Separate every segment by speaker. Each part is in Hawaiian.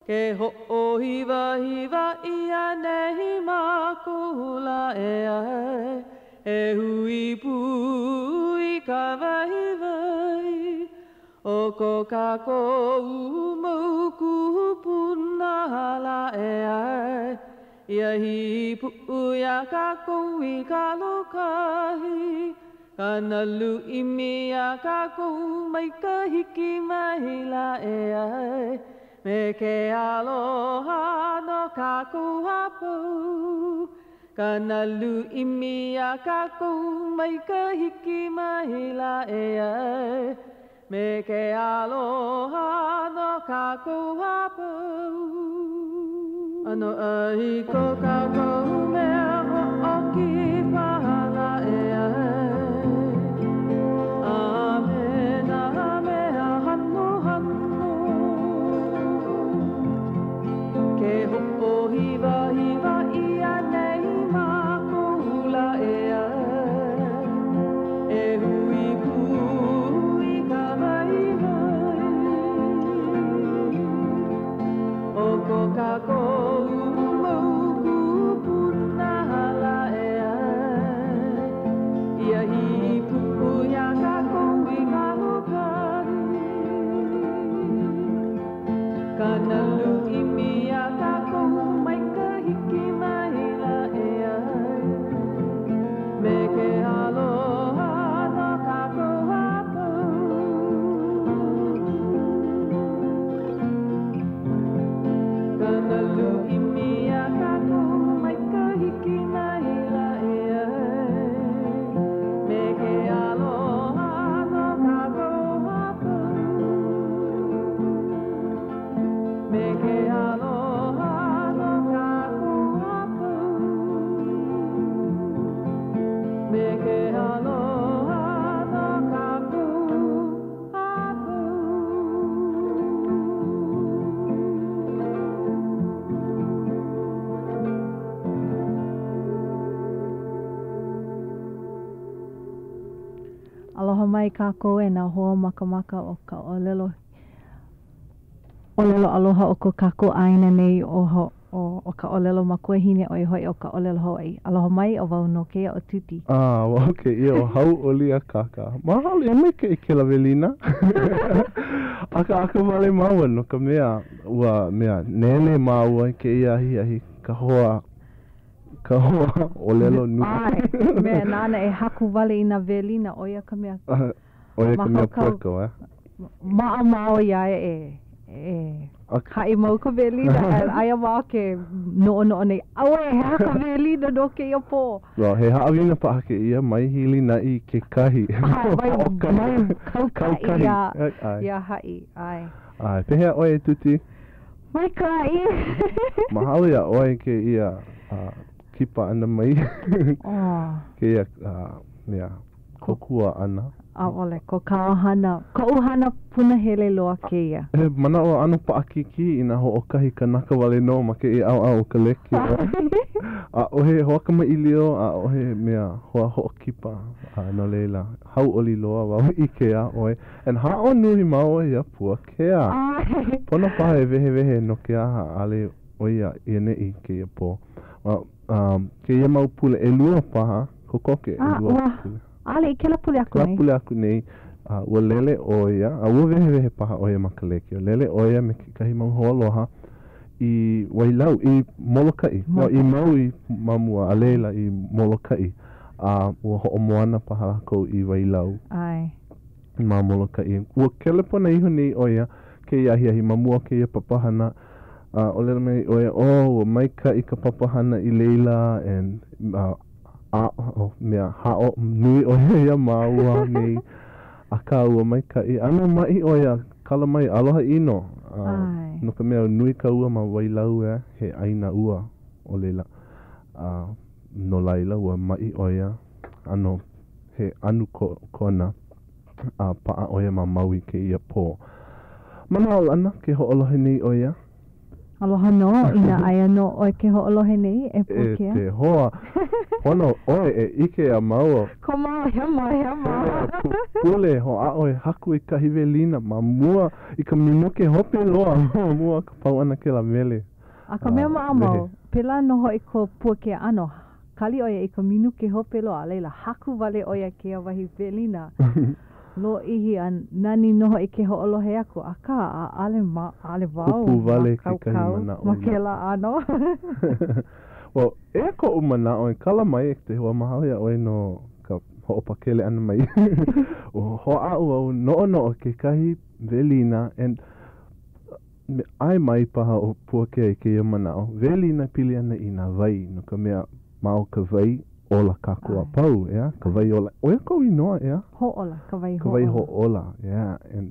Speaker 1: Ke hoʻohiwahiwa ʻia nei mākou lā ʻeā E hui pū i ka waiwai o ko kākou mau kūpuna lā ʻeā Ia hīpuʻu iā kākou i ka lōkahi Ka nalu ʻimi iā kākou mai ka hiki mai lā ʻeā Me ke aloha no kākou a pau Ka nalu ʻimi iā kākou mai ka hiki mai lā ʻeā Me ke aloha no kākou a pau ʻAnoʻai ko kākou mea hoʻokipa lā ʻeā A me nā mea hanohano Ke hoʻohiwahiwa ʻia nei mākou lā ʻeā E hui pū i ka waiwai O ko kākou mau kūpuna lā ʻeā Ia hīpuʻu iā kākou i ka lōkahi Ka nalu ʻimi iā kākou mai ka hiki mai lā ʻeā Me ke aloha no kākou a pau Ka nalu ʻimi iā kākou mai ka hiki mai lā ʻeā Me ke aloha no kākou a pau Me ke aloha no kākou a pau Me ke aloha no kākou a pau.
Speaker 2: Aloha mai kākou e nā hoa makamaka o ka ʻōlelo ʻōlelo aloha o ko kākou ʻāina nei ʻo ʻo ka ʻōlelo makuahine ʻo ia hoʻi ʻo ka ʻōlelo Hawaiʻi. Aloha mai, ʻo wau nō kēia ʻo Tuti.
Speaker 3: A, ʻo wau kēia ʻo Hauʻoli Akaka. Mahalo e maikaʻi kēlā welina. ʻAkaʻaka wale māua no ka mea, ua mea nele māua i kēia ahiahi ka hoa ka hoa ʻōlelo nui.
Speaker 2: ʻAe, mea nāna e haku wale i nā welina, ʻo ia ka mea.
Speaker 3: ʻO ia ka mea pueko, eh?
Speaker 2: Maʻamau iā ia e, e haʻi mau ka welina, aia wau ke noʻonoʻo nei, auē, he aha ka welina no kēia pō?
Speaker 3: Well, he haʻawina paha kēia mai hilinaʻi i kekahi.
Speaker 2: ʻAe, mai kaukaʻi iā, iā haʻi, ʻae.
Speaker 3: ʻAe, pehea ʻoe e Tuti?
Speaker 2: Maikaʻi.
Speaker 3: Mahalo iā ʻoe i kēia kipa ʻana mai. Kēia mea. Kōkua ʻana.
Speaker 2: ʻAʻole ko kāu hana, koʻu hana punahele loa kēia.
Speaker 3: He manaʻo ʻano paʻakikī inā hoʻokahi kanaka wale nō ma kēia ʻaoʻao o ka lēkiō. ʻAʻohe hoa kamaʻilio, ʻaʻohe mea hoa hoʻokipa, a no laila, hauʻoli loa wau i ʻike iā ʻoe. And haʻo nui māua iā Puakea. Pono paha e wehewehe no ke aha ʻaʻole ʻo ia i ʻaneʻi kēia pō. Well, um, kēia mau pule ʻelua paha, kokoke ʻelua pule.
Speaker 2: ʻAʻole i kēlā pule aku nei.
Speaker 3: Kēlā pule aku nei, uh, ua lele ʻo ia, a ua wehewehe paha ʻo ia ma ka lēkiō. Lele ʻo ia me kekahi mau hoaloha i Wailau, i Molokaʻi. No, i Maui ma mua, a laila i Molokaʻi. A ua hoʻomoana paha lākou i Wailau.
Speaker 2: ʻAe.
Speaker 3: Ma Molokaʻi. Ua kelepona iho nei ʻo ia kēia ahiahi ma mua o kēia papahana, a ʻōlelo mai ʻo ia, oh, ua maikaʻi ka papahana i laila, and, uh, a, oh, mea, haʻo nui ʻo ia iā māua nei, akā ua maikaʻi. ʻAno maʻi ʻo ia, kala mai, aloha ʻino, uh, no ka mea, nui ka ua ma Wailau, eh, he ʻāina ua ʻo laila. A, no laila, ua maʻi ʻo ia, ʻano he anu kona, a paʻa ʻo ia ma Maui kēia pō. Manaʻolana ke hoʻolohe nei ʻo ia.
Speaker 2: Aloha nō, inā aia nō ʻoe ke hoʻolohe nei, e
Speaker 3: E
Speaker 2: Puakea.
Speaker 3: te hoa, pono ʻoe e ʻike iā māua.
Speaker 2: Ko māua hema, hema.
Speaker 3: Pule hoʻāʻo e haku i kahi welina ma mua i ka minuke hope loa ma mua o ka pau ʻana kēlā mele.
Speaker 2: A ka mea maʻamau, pēlā nō hoʻi ko Puakea ʻano, kali ʻo ia i ka minuke hope loa, a laila, haku wale ʻo ia kēia wahi welina lōʻihi a nani nō hoʻi ke hoʻolohe aku, akā, ʻaʻole ma, ʻaʻole wau
Speaker 3: Kupu wale kekahi
Speaker 2: mākaukau
Speaker 3: manaʻo
Speaker 2: ma
Speaker 3: i
Speaker 2: kēlā ʻano.
Speaker 3: Well, eia koʻu manaʻo e kala mai e te hoa mahalo iā ʻoe no ka hoʻopakele ʻana mai. Ua hoʻāʻo wau noʻonoʻo kekahi welina and ʻae mai paha ʻo Puakea i kēia manaʻo, welina pili ana i nā wai, no ka mea, ma o ka wai, ola kākou a pau, ʻeā? Ka wai ola. ʻO ia kou inoa, ʻeā?
Speaker 2: Hōʻola, ka wai hōʻola.
Speaker 3: Ka wai hōʻola, yeah. And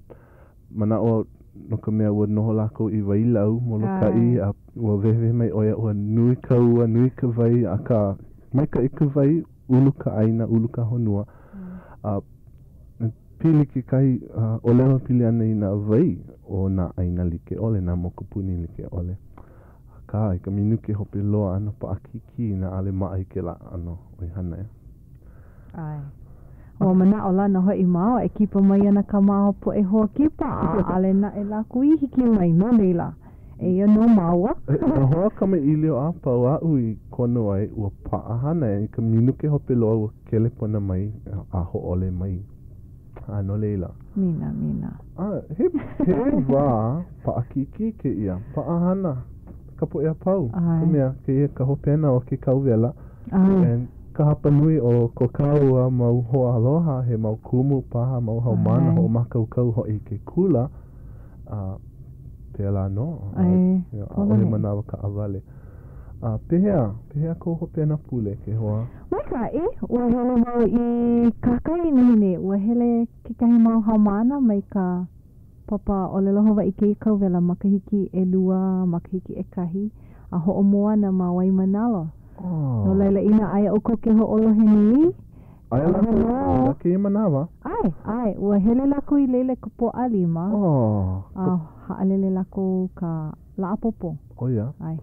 Speaker 3: manaʻo au, no ka mea, ua noho lākou i Wailau, Molokaʻi, a ua wehewehe mai ʻo ia, ua nui ka ua, nui ka wai, akā, maikaʻi ka wai, ulu ka ʻāina, ulu ka honua. A pili kekahi ʻōlelo pili ana i nā wai o nā ʻāina like ʻole, nā mokupuni like ʻole. Akā, i ka minuke hope loa, ʻano paʻakikī inā ʻaʻole maʻa i kēlā ʻano ʻoihana, ʻeā.
Speaker 2: ʻAe. Ua manaʻolana hoʻi māua e kipa mai ana kā māua poʻe hoa kipa, a ʻaʻole naʻe lākou i hiki mai, no laila, eia nō māua.
Speaker 3: Nā hoa kamaʻilio a pau aʻu i kono ai, ua paʻahana i ka minuke hope loa ua kelepona mai a hōʻole mai. A no laila.
Speaker 2: Mina, mina.
Speaker 3: A, he, he wā paʻakikī kēia. Paʻahana ka poʻe a pau. ʻAe. Ka mea, kēia ka hopena o ke kauwela.
Speaker 2: ʻAe.
Speaker 3: And ka hapa nui o ko kāua mau hoaaloha, he mau kumu paha, mau haumāna hoʻomākaukau hoʻi i ke kula. A pēlā nō.
Speaker 2: ʻAe.
Speaker 3: ʻAʻohe manawa kaʻawale. A pehea, pehea kou hopena pule, ke hoa?
Speaker 2: Maikaʻi, ua hele wau i kahakai i nehinei. Ua hele kekahi mau haumāna mai ka papa ʻōlelo Hawaiʻi kēia kauwela makahiki ʻelua, makahiki ʻekahi, a hoʻomoana ma Waimānalo.
Speaker 3: Oh.
Speaker 2: No laila, inā aia ʻoukou ke hoʻolohe nei,
Speaker 3: Aia lākou i laila kēia manawa?
Speaker 2: ʻAe, ʻae, ua hele lākou i laila i ka Pōʻalima.
Speaker 3: Oh.
Speaker 2: A haʻalele lākou ka lā ʻapōpō.
Speaker 3: ʻO ia.
Speaker 2: ʻAe.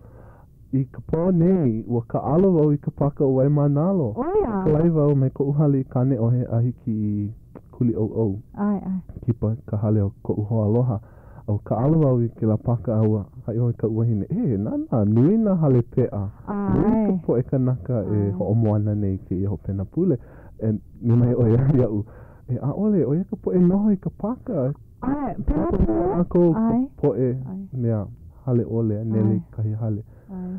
Speaker 3: I ka pō nei, ua kāʻalo wau i ka pāka o Waimānalo.
Speaker 2: ʻO ia.
Speaker 3: Kalaiwa wau mai koʻu hale i Kāneʻohe a hiki i Kuliʻouʻou.
Speaker 2: ʻAe, ʻae.
Speaker 3: Kipa i ka hale o koʻu hoaaloha. A ua kāʻalo wau i kēlā pāka a ua haʻi wau i kaʻu wahine, E, nānā, nui nā hale peʻa.
Speaker 2: ʻAe.
Speaker 3: Nui ka poʻe kanaka e hoʻomoana nei i kēia hopena pule. And ʻī mai ʻo ia iaʻu, E, ʻaʻole, ʻo ia ka poʻe noho i ka pāka.
Speaker 2: ʻAe, pēlā pū.
Speaker 3: Lākou ka poʻe mea hale ʻole a nele i kahi hale.
Speaker 2: ʻAe.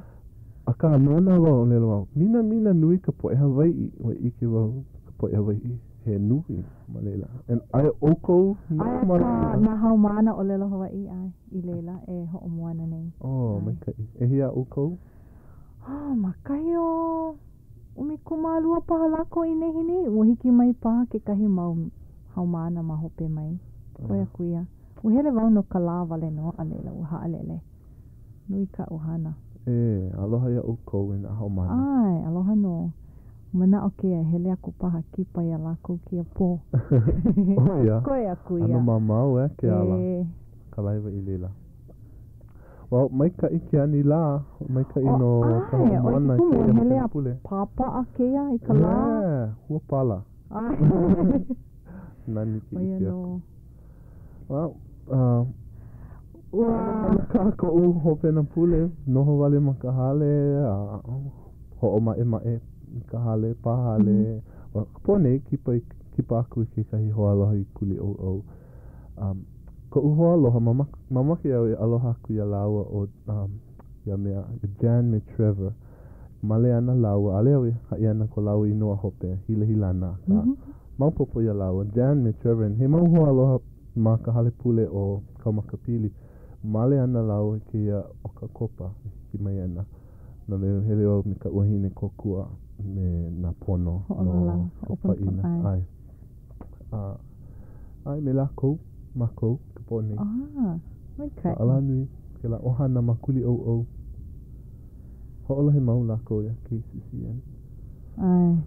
Speaker 3: Akā, nānā wau, ʻōlelo wau, minamina nui ka poʻe Hawaiʻi. Ua ʻike wau ka poʻe Hawaiʻi he nui ma laila. And aia ʻoukou nō ma laila.
Speaker 2: Aia ka nā haumāna ʻōlelo Hawaiʻi, ʻae, i laila e hoʻomoana nei.
Speaker 3: Oh, maikaʻi. ʻEhia ʻoukou?
Speaker 2: Oh, ma kahi o 12 paha lākou i nehinei. Ua hiki mai paha kekahi mau haumāna ma hope mai. Koe aku ia. Ua hele wau no ka lā wale nō, a laila ua haʻalele. Nui kaʻu hana.
Speaker 3: E, aloha iā ʻoukou e nā haumāna.
Speaker 2: ʻAe, aloha nō. Manaʻo kēia e hele aku paha kipa iā lākou kēia pō.
Speaker 3: ʻO ia.
Speaker 2: Koe aku ia.
Speaker 3: ʻAno mamao ē ke ala.
Speaker 2: E.
Speaker 3: Kalaiwa i laila. Well, maikaʻi ke anilā, maikaʻi nō ka
Speaker 2: ʻAe,
Speaker 3: hoʻomoana
Speaker 2: ʻo ia ke kumu,
Speaker 3: i kēia
Speaker 2: hele
Speaker 3: hopena
Speaker 2: a
Speaker 3: pule.
Speaker 2: pāpaʻa kēia i ka lā.
Speaker 3: Yeah, hua pala.
Speaker 2: ʻAe.
Speaker 3: Nani ke
Speaker 2: ʻO ia
Speaker 3: ʻike
Speaker 2: nō.
Speaker 3: aku. Well, uh,
Speaker 2: Ua.
Speaker 3: Ana kā koʻu hopena pule, noho wale ma ka hale, a hoʻomaʻemaʻe i ka hale, pā hale. Well, ka pō nei, kipa, kipa aku i kekahi hoaaloha i Kuliʻouʻou. Um, koʻu hoaaloha, mamake au e aloha aku iā lāua ʻo, um, ia mea, iā Jan me Trevor. Male ana lāua, ʻaʻole au e haʻi ana ko lāua inoa hope, Hilahilana, akā, mm -hmm. maopopo iā lāua, Jan me Trevor, he mau hoaaloha ma ka hale pule ʻo Kaumakapili. Male ana lāua i kēia ʻOkakopa e hiki mai ana. No laila, hele au me kaʻu wahine kōkua me nā pono no ka pāʻina. ʻAe. A, ʻae me lākou, mākou, ka pō nei.
Speaker 2: Ah, maikaʻi.
Speaker 3: Alanui, kēlā ʻohana ma Kuliʻouʻou. Hoʻolohe mau lākou iā KCCN.
Speaker 2: ʻAe.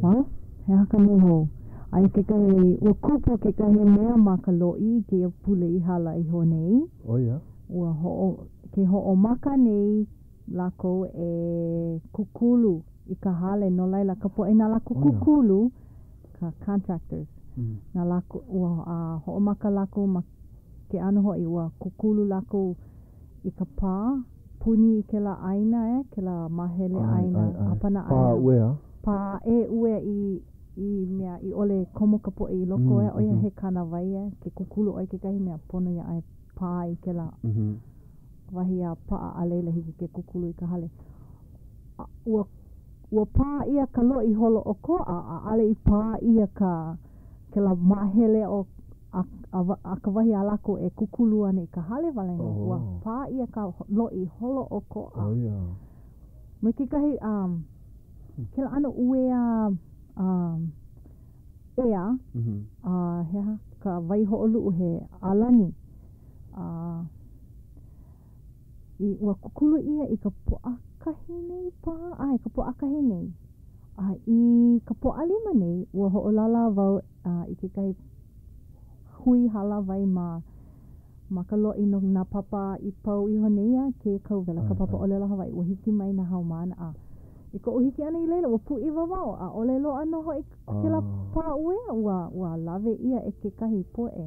Speaker 2: Well, he aha ka nūhou? Aia kekahi, ua kupu kekahi mea ma ka loʻi i kēia pule i hala iho nei.
Speaker 3: ʻO ia?
Speaker 2: Ua hoʻo. Ke hoʻomaka nei lākou e kūkulu i ka hale, no laila ka poʻe na lākou
Speaker 3: Oh, yeah.
Speaker 2: kūkulu, ka contractors,
Speaker 3: Mm.
Speaker 2: na lākou, ua a, hoʻomaka lākou ma ke ʻano hoʻi, ua kūkulu lākou i ka pā, puni i kēlā ʻāina, eh, kēlā māhele
Speaker 3: ʻAe,
Speaker 2: ʻāina,
Speaker 3: ʻae, ʻae.
Speaker 2: ʻāpana
Speaker 3: Pā
Speaker 2: ʻāina.
Speaker 3: uea.
Speaker 2: Pā e uea i i mea i ʻole komo ka poʻe i loko,
Speaker 3: Mm,
Speaker 2: eh, ʻoia
Speaker 3: mhm.
Speaker 2: he kānāwai, eh, ke kūkulu ʻoe kekahi mea pono iā ʻoe pā i kēlā
Speaker 3: Mm-hmm.
Speaker 2: wahi a paʻa a laila hiki ke kūkulu i ka hale. A, ua ua pā ʻia ka loʻi holoʻokoʻa, ʻaʻole i pā ʻia ka kēlā māhele o a, a, a ka wahi a lākou e kūkulu ana i ka hale wale nō. Ua
Speaker 3: Oh.
Speaker 2: pā ʻia ka loʻi holoʻokoʻa.
Speaker 3: Oh, yeah.
Speaker 2: Me kekahi um, kēlā ʻano uea um, ea,
Speaker 3: Mm-hmm.
Speaker 2: a he aha ka waihoʻoluʻu he ʻalani. A i, ua kūkulu ʻia i ka Pōʻakahi nei paha? ʻAe, ka Pōʻakahi nei. A i ka Pōʻalima nei, ua hoʻolālā wau a, i kekahi hui hālāwai ma ma ka loʻi no nā papa i pau iho nei a kēia kauwela, ka
Speaker 3: ʻAe,
Speaker 2: papa
Speaker 3: ʻae.
Speaker 2: ʻōlelo Hawaiʻi. Ua hiki mai nā haumāna a i koʻu hiki ʻana i laila, ua pūʻiwa wau, ʻaʻole loaʻa nō hoʻi kēlā
Speaker 3: Ah.
Speaker 2: pā uea. Ua, ua lawe ʻia e kekahi poʻe.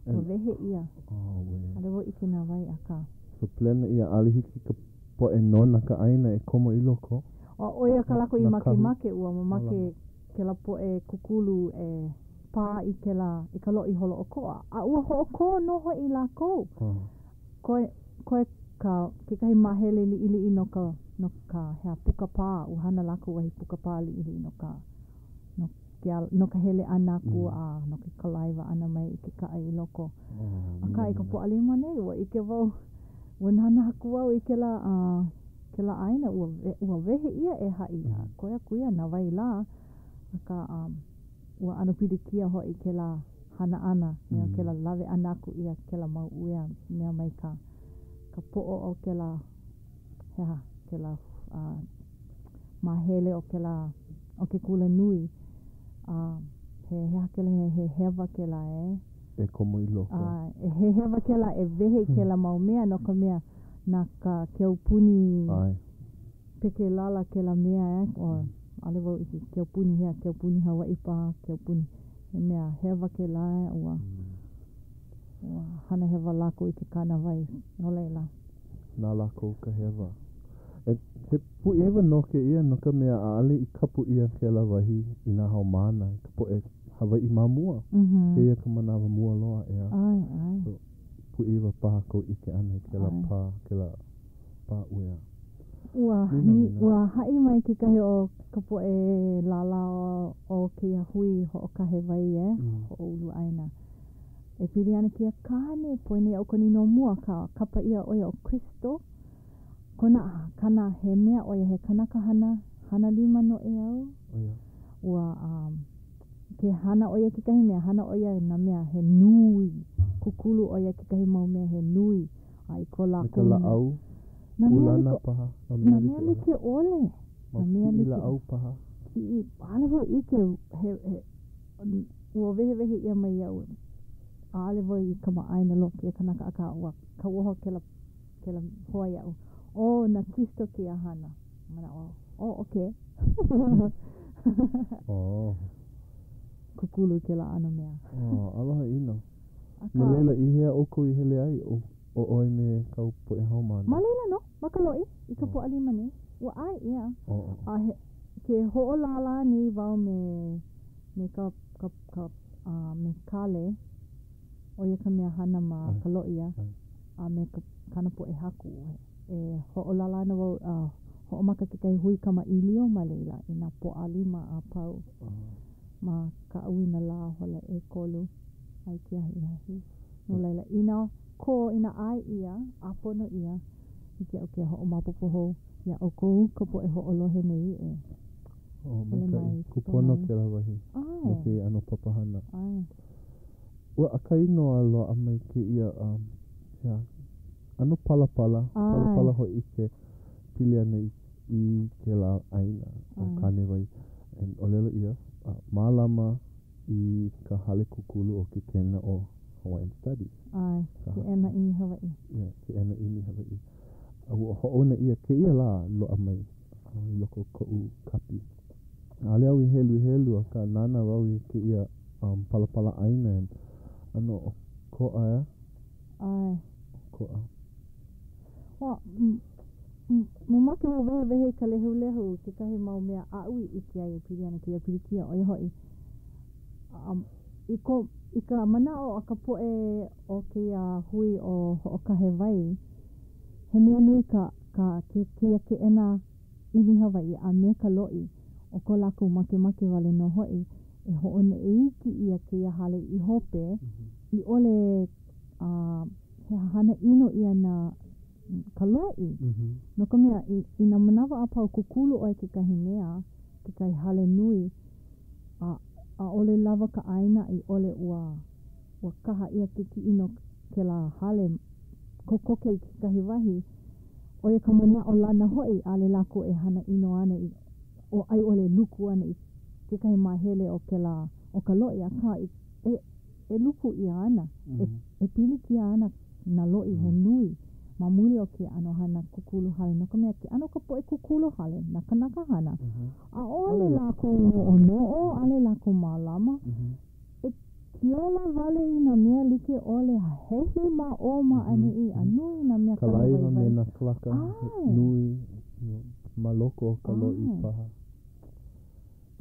Speaker 2: Ua
Speaker 3: And,
Speaker 2: wehe ʻia.
Speaker 3: oh, wē.
Speaker 2: ʻAʻole wau ʻike na wai, akā.
Speaker 3: So plena ʻia, ʻaʻole hiki ka poʻe nona ka ʻāina e komo i loko.
Speaker 2: A ʻo ia kā lākou i
Speaker 3: Nā kahu
Speaker 2: makemake, ua mamake
Speaker 3: mālama.
Speaker 2: kēlā poʻe kūkulu e pā i kēlā, i ka loʻi holoʻokoʻa. A ua hoʻokō nō hoʻi lākou.
Speaker 3: Oh.
Speaker 2: Koe, koe ka, kekahi māhele liʻiliʻi no ka, no ka hea puka pā. Ua hana lākou wahi puka pā liʻiliʻi no ka, no ke ala, no ka hele ʻana aku
Speaker 3: Mm.
Speaker 2: a no ke kalaiwa ʻana mai i ke kaʻa i loko.
Speaker 3: Oh,
Speaker 2: Akā i ka
Speaker 3: minamina.
Speaker 2: Pōʻalima nei, ua ʻike wau, ua nānā aku wau i kēlā, a, kēlā ʻāina, ua, ua wehe ʻia e haʻi, a
Speaker 3: Mm.
Speaker 2: koe aku ia na wai lā. Akā, um, ua ʻano pilikia hoʻi kēlā hana ʻana, you know,
Speaker 3: Mm.
Speaker 2: kēlā lawe ʻana aku ia kēlā mau uea mea mai ka, ka poʻo o kēlā, he aha, kēlā uh, māhele o kēlā, o ke kula nui. A he, he aha kēlā, he, he hewa kēlā e.
Speaker 3: E komo i loko.
Speaker 2: A he hewa kēlā e wehe i kēlā mau mea no ka mea na ka ke aupuni
Speaker 3: ʻAe.
Speaker 2: pekelala kēlā mea e, or
Speaker 3: Mm.
Speaker 2: ʻaʻole wau ʻike ke aupuni hea, ke aupuni Hawaiʻi paha, ke aupuni. He mea hewa kēlā e, ua,
Speaker 3: Mm.
Speaker 2: ua hana hewa lākou i ke kānāwai. No laila.
Speaker 3: Na lākou ka hewa. E, he pūʻiwa nō kēia no ka mea ʻaʻole i kapu ʻia kēlā wahi i nā haumāna, i ka poʻe Hawaiʻi ma mua.
Speaker 2: Mm-hmm.
Speaker 3: Kēia ka manawa mua loa, ʻeā.
Speaker 2: ʻAe, ʻae.
Speaker 3: So, pūʻiwa paha kou ʻike ʻana i kēlā
Speaker 2: ʻAe.
Speaker 3: pā, kēlā pā uea.
Speaker 2: Ua,
Speaker 3: Minamina.
Speaker 2: ua haʻi mai kekahi o ka poʻe lālā o, o kēia hui hoʻokahe wai e,
Speaker 3: Mm.
Speaker 2: hoʻoulu ʻāina. E pili ana kēia kāne, poina iaʻu kona inoa mua, ka kapa ʻia ʻo ia ʻo Kristo. Kona kana, he mea ʻo ia, he kanaka hana, hana lima noʻeau.
Speaker 3: Oh, yeah.
Speaker 2: Ua, um, ke hana ʻo ia kekahi mea, hana ʻo ia nā mea he nui. Kūkulu ʻo ia kekahi mau mea he nui. A i ko
Speaker 3: Me ka
Speaker 2: lākou
Speaker 3: lāʻau,
Speaker 2: nā mea
Speaker 3: ulana
Speaker 2: like,
Speaker 3: paha, nā mea
Speaker 2: nā mea
Speaker 3: like ʻole.
Speaker 2: like ʻole.
Speaker 3: Mau
Speaker 2: Nā mea
Speaker 3: kiʻi
Speaker 2: like
Speaker 3: lāʻau paha.
Speaker 2: kiʻi, ʻaʻole wau ʻike, he, he, ua wehewehe ʻia mai iaʻu. ʻAʻole wau i kamaʻāina loa kēia kanaka, akā ua kauoha kēlā, kēlā hoa iaʻu. Oh, na Kristo kēia hana. Manaʻo au, oh, okay.
Speaker 3: Oh.
Speaker 2: Kūkulu kēlā ʻano mea.
Speaker 3: Oh, aloha ʻino. No
Speaker 2: Akā,
Speaker 3: laila, i hea ʻoukou i hele ai, ʻo, ʻo ʻoe me kāu poʻe haumāna?
Speaker 2: ma laila nō, ma ka loʻi, i ka
Speaker 3: Oh.
Speaker 2: Pōʻalima nei, ua ʻae ʻia.
Speaker 3: Oh, oh, oh.
Speaker 2: A he, ke hoʻolālā nei wau me, me ka, ka, ka, uh, me Kale, ʻo ia ka mea hana ma
Speaker 3: ʻAe,
Speaker 2: ka loʻi a,
Speaker 3: ʻae.
Speaker 2: a me ka, kāna poʻe haku. E hoʻolālā ana wau, uh, hoʻomaka kekahi hui kamaʻilio ma laila i nā Pōʻalima a pau
Speaker 3: Oh.
Speaker 2: ma ka ʻauinalā hola ʻekolu a i ke ahiahi. No laila, inā kō, inā ʻae ʻia, ʻāpono ʻia, hiki iaʻu ke hoʻomaopopo hou iā ʻoukou ka poʻe hoʻolohe nei e
Speaker 3: Oh,
Speaker 2: hele
Speaker 3: maikaʻi.
Speaker 2: mai, kipa
Speaker 3: Kūpono
Speaker 2: mai.
Speaker 3: kēlā wahi no
Speaker 2: ʻAe,
Speaker 3: kēia ʻano papahana.
Speaker 2: ʻae.
Speaker 3: Ua ʻakahi nō a loaʻa mai kēia um, hea, ʻano palapala,
Speaker 2: ʻAe,
Speaker 3: palapala hōʻike pili ana i, i kēlā ʻāina ʻo
Speaker 2: ʻae.
Speaker 3: Kānewai. And ʻōlelo ʻia, uh, mālama i ka hale kūkulu o ke kena o Hawaiian Studies.
Speaker 2: ʻAe, keʻena ʻImi Hawaiʻi.
Speaker 3: Yeah, keʻena ʻImi Hawaiʻi. A ua hoʻouna ʻia kēia lā loaʻa mai i loko o koʻu kapi. ʻAʻole au i heluhelu, akā nānā wau i kēia um, palapala ʻāina and ʻano ʻokoʻa, ʻeā?
Speaker 2: ʻAe.
Speaker 3: ʻOkoʻa.
Speaker 2: Ua, mamake wau wehewehe i ka lehulehu kekahi mau mea aʻu i ʻike ai e pili ana i kēia pilikia, ʻo ia hoʻi, um, i ko, i ka manaʻo a ka poʻe o kēia hui ʻo Hoʻokahe Wai, he mea nui ka, ka, ke, kēia keʻena ʻImi Hawaiʻi a me ka loʻi, ʻo ko lākou makemake wale nō hoʻi e hoʻoneʻe iki ʻia kēia hale i hope, i ʻole a he hana ʻino ʻia nā ka loʻi. No ka mea, i, i nā manawa a pau kūkulu ʻoe kekahi mea, kekahi hale nui, a ʻaʻole lawa ka ʻāina i ʻole ua, ua kaha ʻia ke kiʻi no kēlā hale kokoke i kekahi wahi, ʻo ia ka manaʻo lana hoʻi, ʻaʻole lākou e hana ʻino ana i, o a i ʻole e luku ana i kekahi māhele o kēlā, o ka loʻi, akā, e, e luku ʻia ana, e, e pilikia ana nā loʻi he nui ma muli o kēia ʻano hana kūkulu hale, no ka mea, ke ʻano o ka poʻe kūkulu hale, nā kānaka hana, ʻaʻole lākou noʻonoʻo, ʻaʻole lākou mālama. E kiola wale i nā mea like ʻole a hehi ma ʻō ma ʻaneʻi a nui nā mea kanu
Speaker 3: Kalaiwa
Speaker 2: waiwai.
Speaker 3: me nā kalaka
Speaker 2: ʻAe.
Speaker 3: nui ma loko o ka loʻi
Speaker 2: ʻAe.
Speaker 3: paha.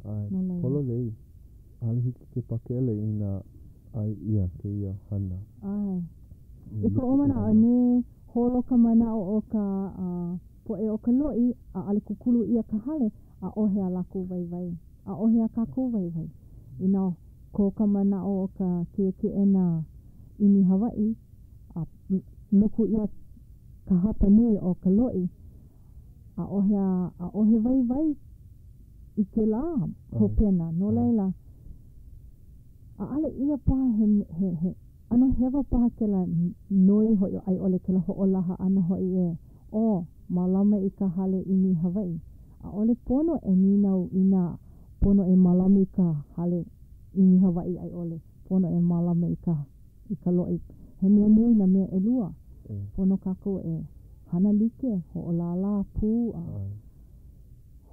Speaker 3: ʻAe.
Speaker 2: No laila.
Speaker 3: Pololei. ʻAʻole hiki ke pakele inā ʻae ʻia kēia hana.
Speaker 2: ʻAe.
Speaker 3: I
Speaker 2: I koʻu
Speaker 3: luku
Speaker 2: manaʻo,
Speaker 3: ʻana.
Speaker 2: ne holo ka manaʻo o ka poʻe o ka loʻi, ʻaʻole kūkulu ʻia ka hale, ʻaʻohe a lākou waiwai. ʻAʻohe a kākou waiwai. Inā kō ka manaʻo o ka kēia keʻena ʻImi Hawaiʻi, a luku ʻia ka hapa nui o ka loʻi, ʻaʻohe a ʻaʻohe waiwai i kēlā hopena. No laila, ʻaʻale ia paha he, he, he ʻano hewa paha kēlā noi hoʻi a i ʻole kēlā hoʻolaha ʻana hoʻi e, ʻo, mālama i ka hale ʻImi Hawaiʻi. ʻAʻole pono e nīnau inā pono e mālama i ka hale ʻImi Hawaiʻi a i ʻole pono e mālama i ka i ka loʻi. He mea nui nā mea ʻelua. Pono kākou e hana like, hoʻolālā pū a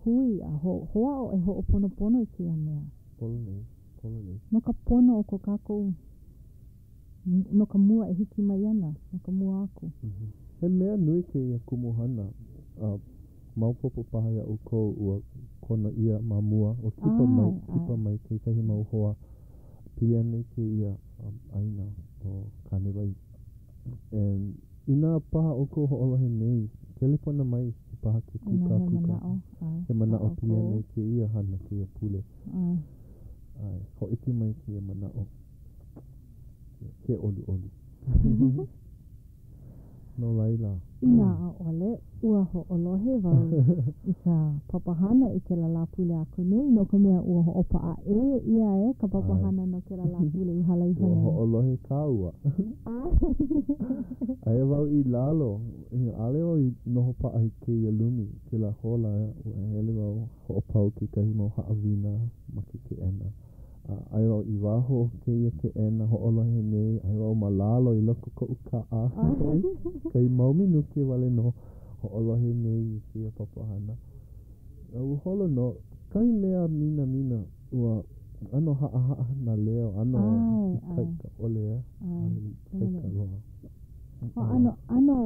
Speaker 2: hui a hoʻāʻo e hoʻoponopono i kēia mea.
Speaker 3: Pololei, pololei.
Speaker 2: No ka pono o ko kākou, no ka mua e hiki mai ana, no ka mua aku.
Speaker 3: He mea nui kēia kumuhana, a maopopo paha iā ʻoukou ua kono ʻia ma mua, ua kipa mai, kipa mai kekahi mau hoa pili ana i kēia ʻāina ʻo Kānewai. And inā paha ʻoukou hoʻolohe nei, kelepona mai paha ke kūkākūkā. He manaʻo pili ana i kēia hana, kēia pule. ʻAe, hōʻike mai kēia manaʻo ke ʻoluʻolu. No laila.
Speaker 2: Inā ʻaʻole, ua hoʻolohe wau i ka papahana i kēlā Lāpule aku nei, no ka mea, ua hoʻopaʻa ʻē ʻia e ka papahana no kēlā Lāpule i hala iho
Speaker 3: Ua
Speaker 2: nei.
Speaker 3: hoʻolohe kāua.
Speaker 2: ʻAe.
Speaker 3: Aia wau i lalo, ʻaʻole wau i noho paʻa i kēia lumi, kēlā hola, ua hele wau hoʻopau kekahi mau haʻawina ma ke keʻena. A aia wau i waho o kēia keʻena hoʻolohe nei, aia wau ma lalo i loko koʻu kaʻa. Kahi mau minuke wale nō hoʻolohe nei i kēia papahana. A ua holo nō kahi mea minamina, ua ʻano haʻahaʻa nā leo, ʻano ikaika ʻole, ʻaʻole ikaika loa.
Speaker 2: ʻano, ʻano.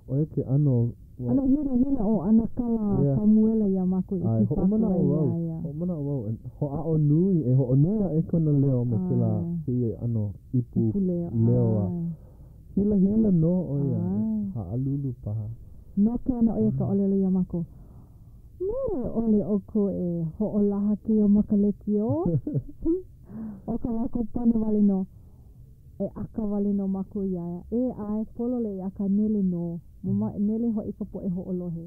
Speaker 3: ʻO ia ke ʻano
Speaker 2: ʻAno hilahila ʻo ʻAnakala Samuela iā mākou i kipa aku ai iā ia.
Speaker 3: Hoʻomanaʻo wau, hoʻāʻo nui, e hoʻonui aʻe kona leo me kēlā kēia ʻano ipu leo a hilahila nō ʻo ia, haʻalulu paha.
Speaker 2: Noke ana ʻo ia ka ʻōlelo iā mākou, Nele ʻole ʻoukou e hoʻolaha kēia ma ka lekiō. ʻO kā mākou pane wale nō. E ʻaka wale nō mākou iā ia. E, ʻae, pololei, akā nele nō. Mama, nele hoʻi ka poʻe hoʻolohe.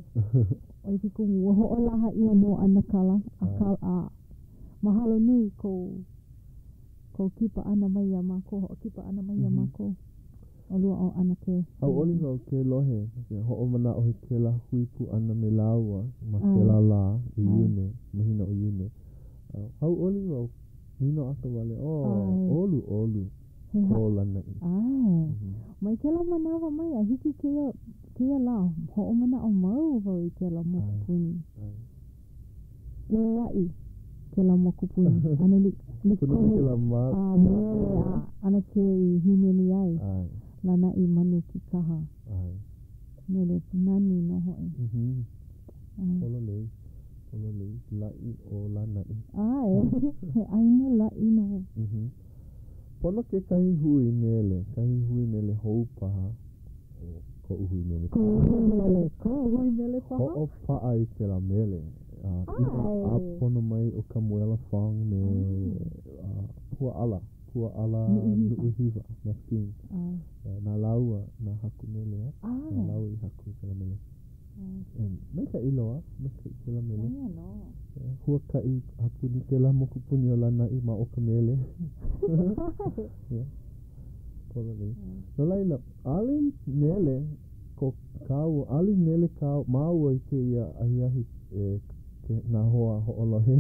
Speaker 2: ʻO ia ke kumu, ua hoʻolaha ʻia nō ʻAnakala, akā, a mahalo nui kou, kou kipa ʻana mai iā mākou, hoʻokipa ʻana mai iā mākou. ʻOlua ʻo ʻAnakē.
Speaker 3: Hauʻoli wau ke lohe, ke hoʻomanaʻo i kēlā hui pū ʻana me lāua ma kēlā lā i Iune, mahina ʻo Iune. Hauʻoli wau, minoʻaka wale, oh, ʻoluʻolu.
Speaker 2: He ha.
Speaker 3: ʻO Lānaʻi.
Speaker 2: ʻAe. Mai kēlā manawa mai a hiki kēia, kēia lā, hoʻomanaʻo mau wau i kēlā mokupuni.
Speaker 3: ʻAe.
Speaker 2: Ua laʻi kēlā mokupuni. ʻAno like, like
Speaker 3: Puna
Speaker 2: kohu
Speaker 3: kēlā ma.
Speaker 2: a mele a ʻAnakē i hīmeni ai.
Speaker 3: ʻAe.
Speaker 2: Lānaʻi Manu Kikaha.
Speaker 3: ʻAe.
Speaker 2: Mele nani nō hoʻi. ʻAe.
Speaker 3: Pololei. Pololei. Laʻi ʻo Lānaʻi.
Speaker 2: ʻAe. He ʻāina laʻi nō.
Speaker 3: Pono kekahi hui mele, kahi hui mele hou paha, ʻo koʻu hui mele paha.
Speaker 2: Kou hui mele, kou hui mele paha?
Speaker 3: Hoʻopaʻa i kēlā mele. Inā ʻāpono mai ʻo Kamuela Fong me Puaʻala, Puaʻala Nuʻuhiwa, Maxine. Na lāua nā haku mele, na lāua i haku i kēlā mele. And maikaʻi loa, maikaʻi kēlā mele.
Speaker 2: ʻO ia nō.
Speaker 3: Huakaʻi a puni kēlā mokupuni o Lānaʻi ma o ka mele. Yeah. Pololei. No laila, ʻaʻole i nele ko kāua, ʻaʻole i nele kā māua i kēia ahiahi e ke, nā hoa hoʻolohe.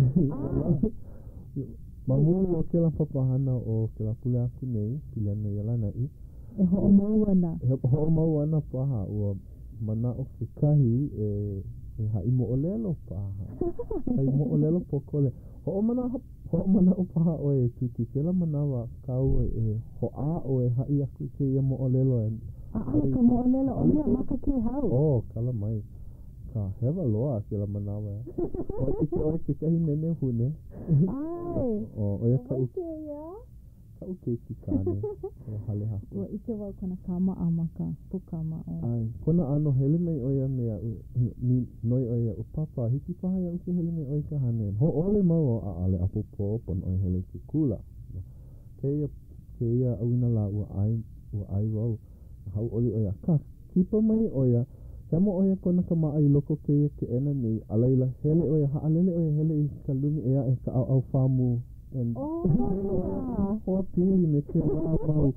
Speaker 3: Ma muli o kēlā papahana o kēlā pule aku nei, pili ana iā Lānaʻi.
Speaker 2: E hoʻomau ana.
Speaker 3: E hoʻomau ana paha, ua manaʻo kekahi e e haʻi moʻolelo paha. Haʻi moʻolelo pōkole. Hoʻomanaʻo, hoʻomanaʻo paha ʻoe e Tuti, kēlā manawa kāua e hoʻāʻo e haʻi aku i kēia moʻolelo e
Speaker 2: ʻAʻole ka moʻolelo, ʻo mea maka kēhau.
Speaker 3: Oh, kala mai. Ka hewa loa kēlā manawa. ʻOe ʻike ʻoe kekahi menehune.
Speaker 2: ʻAe.
Speaker 3: ʻO, ʻo ia kaʻu.
Speaker 2: ʻO wai kēia?
Speaker 3: Kaʻu keiki kāne, ʻo Halehaku.
Speaker 2: Ua ʻike wau kona kāmaʻa ma ka puka ma o.
Speaker 3: ʻAe, kona ʻano hele mai ʻo ia me aʻu, noi ʻo ia iaʻu, Pāpā, hiki paha iaʻu ke hele me ʻoe i ka hane? Hōʻole mau wau, ʻaʻole, ʻapōpō, pono ʻoe hele i ke kula. Kēia, kēia ʻauinalā ua ʻae, ua ʻae wau, hauʻoli ʻo ia, akā, kipa mai ʻo ia, hemo ʻo ia kona kāmaʻa i loko o kēia keʻena nei, a laila, hele ʻo ia, haʻalele ʻo ia hele i ka lumi ʻē aʻe, ka ʻaoʻao pāmu, and
Speaker 2: Oh, yeah.
Speaker 3: hoa pili me kēlā mau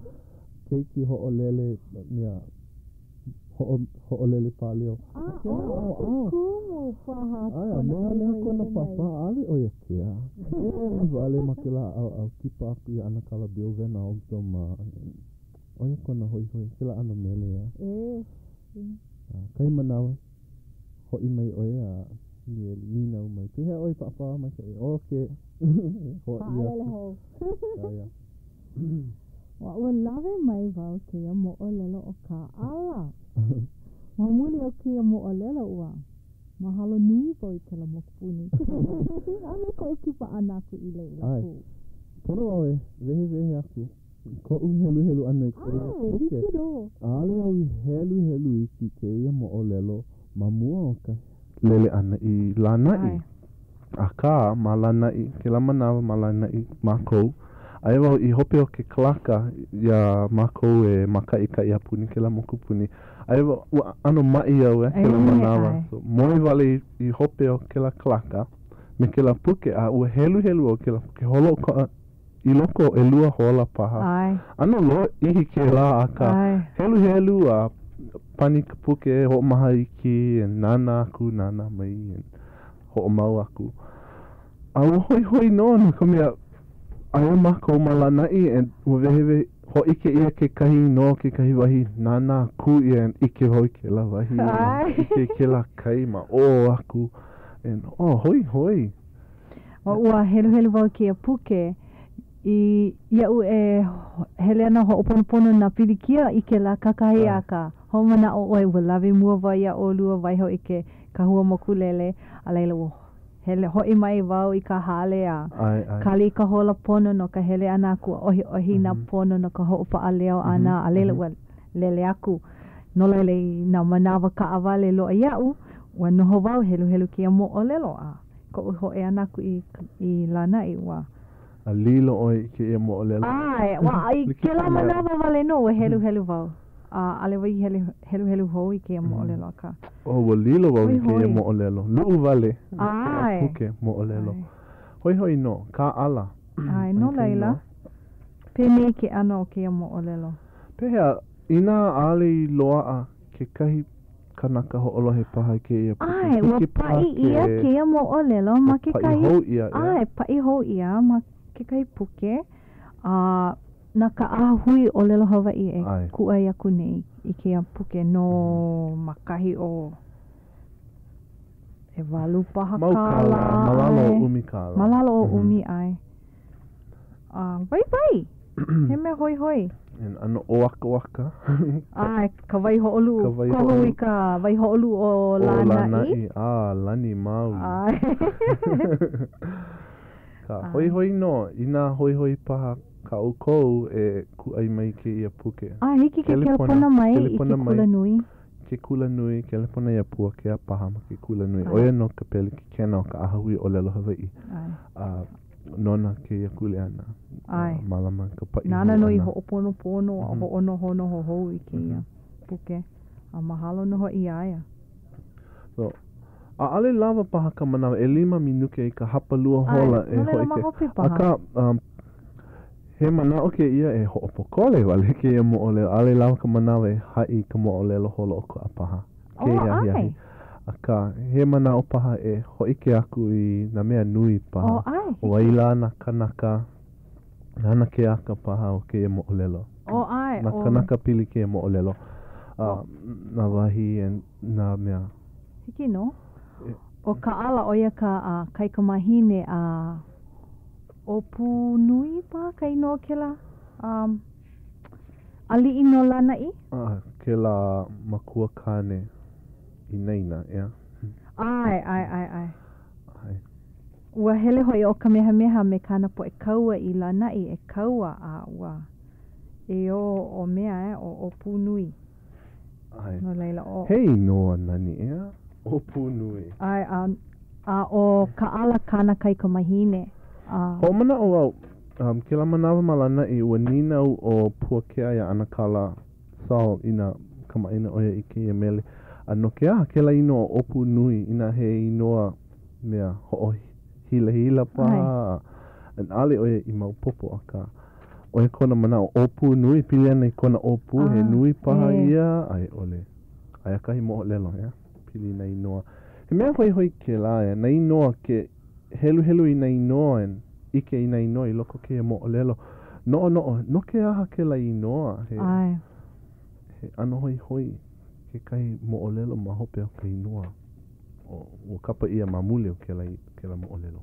Speaker 3: keiki hoʻolele mea, hoʻo, hoʻolele pāleo.
Speaker 2: A, ʻo ia ke kumu paha
Speaker 3: ʻAe, a
Speaker 2: kona
Speaker 3: mehameha
Speaker 2: hoihoi
Speaker 3: kona
Speaker 2: hele mai.
Speaker 3: pāpā, ʻaʻole ʻo ia kea. Hele wale ma kēlā ʻaoʻao, kipa aku iā ʻAnakala Bill Van Altum a ʻo ia kona hoihoi, kēlā ʻano mele ʻeā.
Speaker 2: E.
Speaker 3: A kahi manawa, hoʻi mai ʻo ia a nīele, nīnau mai, Pehea ʻoe Pāpā, maikaʻi? Okay. Hoʻi aku.
Speaker 2: Haʻalele hou.
Speaker 3: Aia.
Speaker 2: Ua, ua lawe mai wau kēia moʻolelo o Kaʻala. Ma muli o kēia moʻolelo, ua mahalo nui wau i kēlā mokupuni. A me koʻu kipa ʻana aku i laila
Speaker 3: ʻAe.
Speaker 2: pū.
Speaker 3: Pono au e wehewehe aku i koʻu heluhelu ʻana i kēia
Speaker 2: ʻAe,
Speaker 3: puke.
Speaker 2: hiki nō.
Speaker 3: ʻAʻole au i heluhelu iki i kēia moʻolelo ma mua o ka lele ʻana i Lānaʻi. Akā, ma Lānaʻi, kēlā manawa ma Lānaʻi mākou, aia wau i hope o ke kalaka iā mākou e mākaʻikaʻi a puni kēlā mokupuni. Aia wau, ua ʻano maʻi au e kēlā manawa. So, moe wale i hope o kēlā kalaka me kēlā puke, a ua heluhelu au kēlā puke holoʻokoʻa i loko o ʻelua hola paha. ʻAno lōʻihi kēlā, akā, heluhelu a pani ka puke, hoʻomaha iki, and nānā aku, nānā mai, and hoʻomau aku. A ua hoihoi nō no ka mea, aia mākou ma Lānaʻi and ua wehewehe, hōʻike ʻia kekahi no kekahi wahi, nānā aku ʻia and ʻike wau i kēlā wahi, ʻike i kēlā kai ma ʻō aku, and oh, hoihoi.
Speaker 2: Ua heluhelu wau i kēia puke i iaʻu e hele ana hoʻoponopono nā pilikia i kēlā kakahiaka. Hoʻomanaʻo ʻoe ua lawe mua wau iā ʻolua waiho i ke kahua mokulele, a laila ua hele hoʻi mai wau i ka hale a kali i ka hola pono no ka hele ʻana aku a ʻohiʻohi nā pono no ka hoʻopaʻa leo ʻana, a laila ua lele aku. No laila i nā manawa kaʻawale loa iaʻu, ua noho wau heluhelu kēia moʻolelo a koʻu hoʻi ʻana aku i i Lānaʻi, ua.
Speaker 3: A lilo ʻoe i kēia moʻolelo.
Speaker 2: ʻAe, ua i kēlā manawa wale nō ua heluhelu wau. A ʻaʻole wau i hele heluhelu hou i kēia moʻolelo, akā.
Speaker 3: Oh, ua lilo wau i kēia moʻolelo. Luʻu wale.
Speaker 2: ʻAe.
Speaker 3: Puke moʻolelo. Hoihoi nō, Kaʻala.
Speaker 2: ʻAe, no laila, penei ke ʻano o kēia moʻolelo.
Speaker 3: Pehea, inā ʻaʻole i loaʻa kekahi kanaka hoʻolohe paha i kēia puke.
Speaker 2: ʻAe, ua paʻi ʻia kēia moʻolelo ma kekahi.
Speaker 3: Paʻi hou ʻia, ʻeā?
Speaker 2: ʻAe, paʻi hou ʻia ma kekahi puke, a. na ka ʻAhahui ʻŌlelo Hawaiʻi e
Speaker 3: ʻAe.
Speaker 2: kūʻai aku nei i kēia puke no ma kahi o ʻewalu paha
Speaker 3: Mau
Speaker 2: kālā.
Speaker 3: kālā, ma lalo o
Speaker 2: ʻae.
Speaker 3: ʻumi kālā.
Speaker 2: Ma lalo o ʻumi, ʻae. A waiwai! He mea hoihoi.
Speaker 3: And ʻano ʻōakawaka.
Speaker 2: ʻAe, ka waihoʻoluʻu.
Speaker 3: Ka waihoʻoluʻu.
Speaker 2: Kohu i ka waihoʻoluʻu o
Speaker 3: O
Speaker 2: Lānaʻi.
Speaker 3: Lānaʻi. A, lani maoli.
Speaker 2: ʻAe.
Speaker 3: Ka hoihoi nō. Inā hoihoi paha kā ʻoukou e kūʻai mai i kēia puke.
Speaker 2: ʻAe, hiki ke kelepona mai i ke
Speaker 3: Kelepona mai.
Speaker 2: kula nui.
Speaker 3: Ke kula nui, kelepona iā Puakea paha ma ke kula nui.
Speaker 2: ʻAe.
Speaker 3: ʻO ia nō ka pelekikena o ka ʻAhahui ʻŌlelo Hawaiʻi.
Speaker 2: ʻAe.
Speaker 3: A nona kēia kuleana.
Speaker 2: ʻAe.
Speaker 3: Mālama i ka paʻi
Speaker 2: Nāna
Speaker 3: hou
Speaker 2: nō i
Speaker 3: ʻana.
Speaker 2: hoʻoponopono a hoʻonohonoho hou i kēia puke. A mahalo nō hoʻi iā ia.
Speaker 3: So, ʻaʻole lawa paha ka manawa, ʻelima minuke i ka hapalua hola
Speaker 2: ʻAe,
Speaker 3: e
Speaker 2: no laila ma
Speaker 3: hōʻike.
Speaker 2: hope paha.
Speaker 3: Akā, um, he manaʻo kēia e hoʻopōkole wale kēia moʻolelo. ʻAʻole lawa ka manawa e haʻi i ka moʻolelo holoʻokoʻa paha.
Speaker 2: Oh,
Speaker 3: Kēia
Speaker 2: ʻae.
Speaker 3: ahiahi. Akā, he manaʻo paha e hōʻike aku i nā mea nui paha.
Speaker 2: Oh, ʻae.
Speaker 3: ʻO wai lā nā kanaka, nāna ke aka paha o kēia moʻolelo.
Speaker 2: Oh, ʻae.
Speaker 3: Nā kanaka pili kēia moʻolelo. A, nā wahi and nā mea.
Speaker 2: Hiki nō. ʻO Kaʻala, ʻo ia ka a, kaikamahine a ʻŌpūnui paha ka inoa o kēlā um, aliʻi no Lānaʻi?
Speaker 3: A, kēlā makua kāne inaina, ʻeā?
Speaker 2: ʻAe, ʻae, ʻae, ʻae.
Speaker 3: ʻAe.
Speaker 2: Ua hele hoʻi ʻo Kamehameha me kāna poʻe kaua i Lānaʻi e kaua a ua eō ʻo mea, eh, ʻo ʻŌpūnui.
Speaker 3: ʻAe.
Speaker 2: No laila, ʻo.
Speaker 3: He inoa nani, ʻeā? ʻŌpūnui.
Speaker 2: ʻAe, a, a ʻo Kaʻala kāna kaikamahine. A.
Speaker 3: Hoʻomanaʻo wau, um, kēlā manawa ma Lānaʻi, ua nīnau ʻo Puakea iā ʻAnakala Saul inā kamaʻāina ʻo ia i kēia mele. A no ke aha kēlā inoa ʻo ʻŌpūnui, inā he inoa mea hoʻohilahila paha, a ʻaʻole ʻo ia i maopopo, akā, ʻo ia kona manaʻo ʻōpū nui, pili ana i kona ʻōpū, he nui paha ia, a i ʻole. Aia kahi moʻolelo, ʻeā, pili i nā inoa. He mea hoihoi kēlā, ʻeā, nā inoa ke heluhelu i nā inoa and ʻike i nā inoa i loko o kēia moʻolelo. Noʻonoʻo, no ke aha kēlā inoa? He,
Speaker 2: ʻAe.
Speaker 3: he ʻano hoihoi kekahi moʻolelo ma hope o ka inoa. O, ua kapa ʻia ma muli o kēlā, kēlā moʻolelo.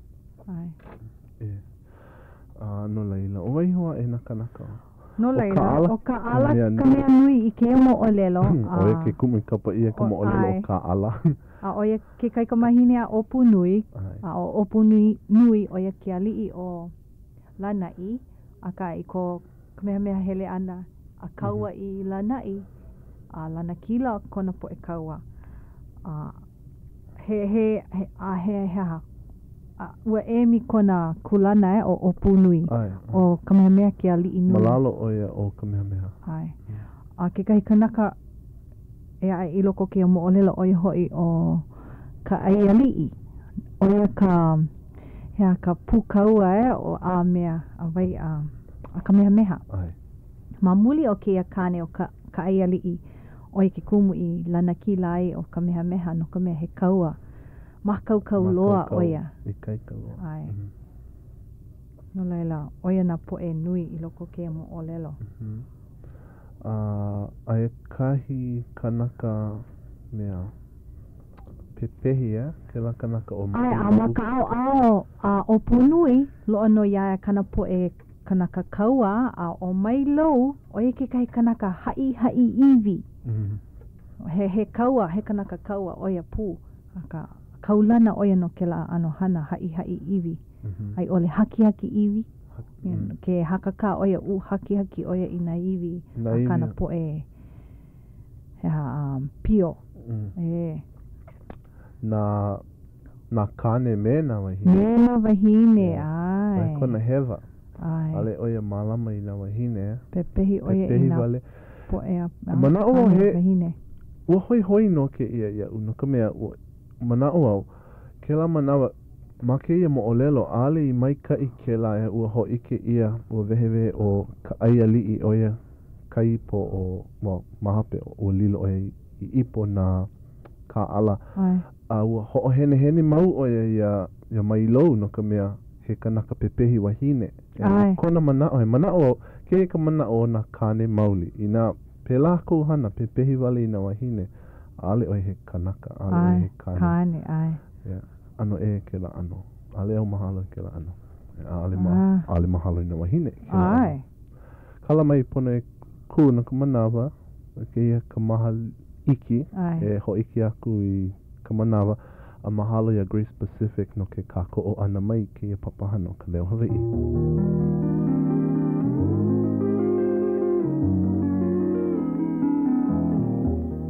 Speaker 2: ʻAe.
Speaker 3: E. A no laila, ʻo wai hou aʻe nā kanaka?
Speaker 2: No
Speaker 3: ʻO
Speaker 2: laila,
Speaker 3: Kaʻala
Speaker 2: ʻo Kaʻala
Speaker 3: ka mea
Speaker 2: ka mea nui i kēia moʻolelo.
Speaker 3: ʻO ia ke kumu i kapa ʻia ka moʻolelo ʻo Kaʻala.
Speaker 2: A ʻo ia ke kaikamahine a ʻŌpūnui, a ʻo ʻŌpūnui nui ʻo ia ke aliʻi o Lānaʻi, akā i ko Kamehameha hele ʻana a kaua i Lānaʻi, a lanakila kona poʻe kaua. A he, he, he, a he, he aha? A ua emi kona kūlana eh, ʻo ʻŌpūnui.
Speaker 3: ʻAe, ʻae.
Speaker 2: ʻO Kamehameha ke aliʻi nui.
Speaker 3: Ma lalo ʻo ia o Kamehameha.
Speaker 2: ʻAe. A kekahi kanaka ʻē aʻe i loko o kēia moʻolelo, ʻo ia hoʻi ʻo Kaʻaialiʻi. ʻO ia ka, he aha, ka pūkaua eh, o a mea, a wai, a, a Kamehameha.
Speaker 3: ʻAe.
Speaker 2: Ma muli o kēia kāne ʻo ka, Kaʻaialiʻi, ʻo ia ke kumu i lanakila ai ʻo Kamehameha no ka mea he kaua. Mākaukau loa ʻo ia.
Speaker 3: Ikaika loa.
Speaker 2: ʻAe. No laila, ʻo ia nā poʻe nui i loko o kēia moʻolelo.
Speaker 3: A aia kahi kanaka mea pepehi, ʻeā? Kēlā kanaka ʻo
Speaker 2: ʻAe, a ma ka ʻaoʻao a ʻŌpūnui, loaʻa nō iā ia kāna poʻe kanaka kaua, a ʻo Mailou, ʻo ia kekahi kanaka haʻihaʻi iwi. He, he kaua, he kanaka kaua ʻo ia pū. Akā, kaulana ʻo ia no kēlā ʻano hana haʻihaʻi iwi, a i ʻole hakihaki iwi. Ke hakakā ʻo ia, u hakihaki ʻo ia i nā iwi a kāna poʻe he aha, pio. E.
Speaker 3: Nā, nā kāne me nā wāhine.
Speaker 2: Me nā wāhine, ʻae.
Speaker 3: ʻO ia kona hewa.
Speaker 2: ʻAe.
Speaker 3: ʻAʻole ʻo ia mālama i nā wāhine.
Speaker 2: Pepehi ʻo ia i nā poʻe a
Speaker 3: Manaʻo wau
Speaker 2: kāne
Speaker 3: he,
Speaker 2: wāhine.
Speaker 3: ua hoihoi nō kēia iaʻu, no ka mea, ua manaʻo au, kēlā manawa, ma kēia moʻolelo, ʻaʻole i maikaʻi kēlā e ua hōʻike ʻia, ua wehewehe ʻo Kaʻaialiʻi, ʻo ia ka ipo o, well, ma hope, ua lilo ʻo ia i ipo na Kaʻala.
Speaker 2: ʻAe.
Speaker 3: A ua hoʻohenehene mau ʻo ia iā, iā Mailou no ka mea, he kanaka pepehi wahine.
Speaker 2: ʻAe.
Speaker 3: Kona manaʻo, he manaʻo au, Kēia ka manaʻo o nā kāne maoli. Inā pēlā kou hana, pepehi wale i nā wāhine, ʻaʻole ʻoe he kanaka, ʻaʻole ʻoe he kāne.
Speaker 2: Kāne, ʻae.
Speaker 3: Yeah. ʻAno ʻē kēlā ʻano. ʻAʻole au mahalo i kēlā ʻano. ʻAʻole ma, ʻaʻole mahalo i nā wāhine i kēlā ʻano.
Speaker 2: ʻAe.
Speaker 3: Kala mai pono e kū no ka manawa, ʻo kēia ka maha iki e hōʻike aku i ka manawa a mahalo iā Grace Pacific no ke kākoʻo ʻana mai i kēia papahana o Ka Leo Hawaiʻi.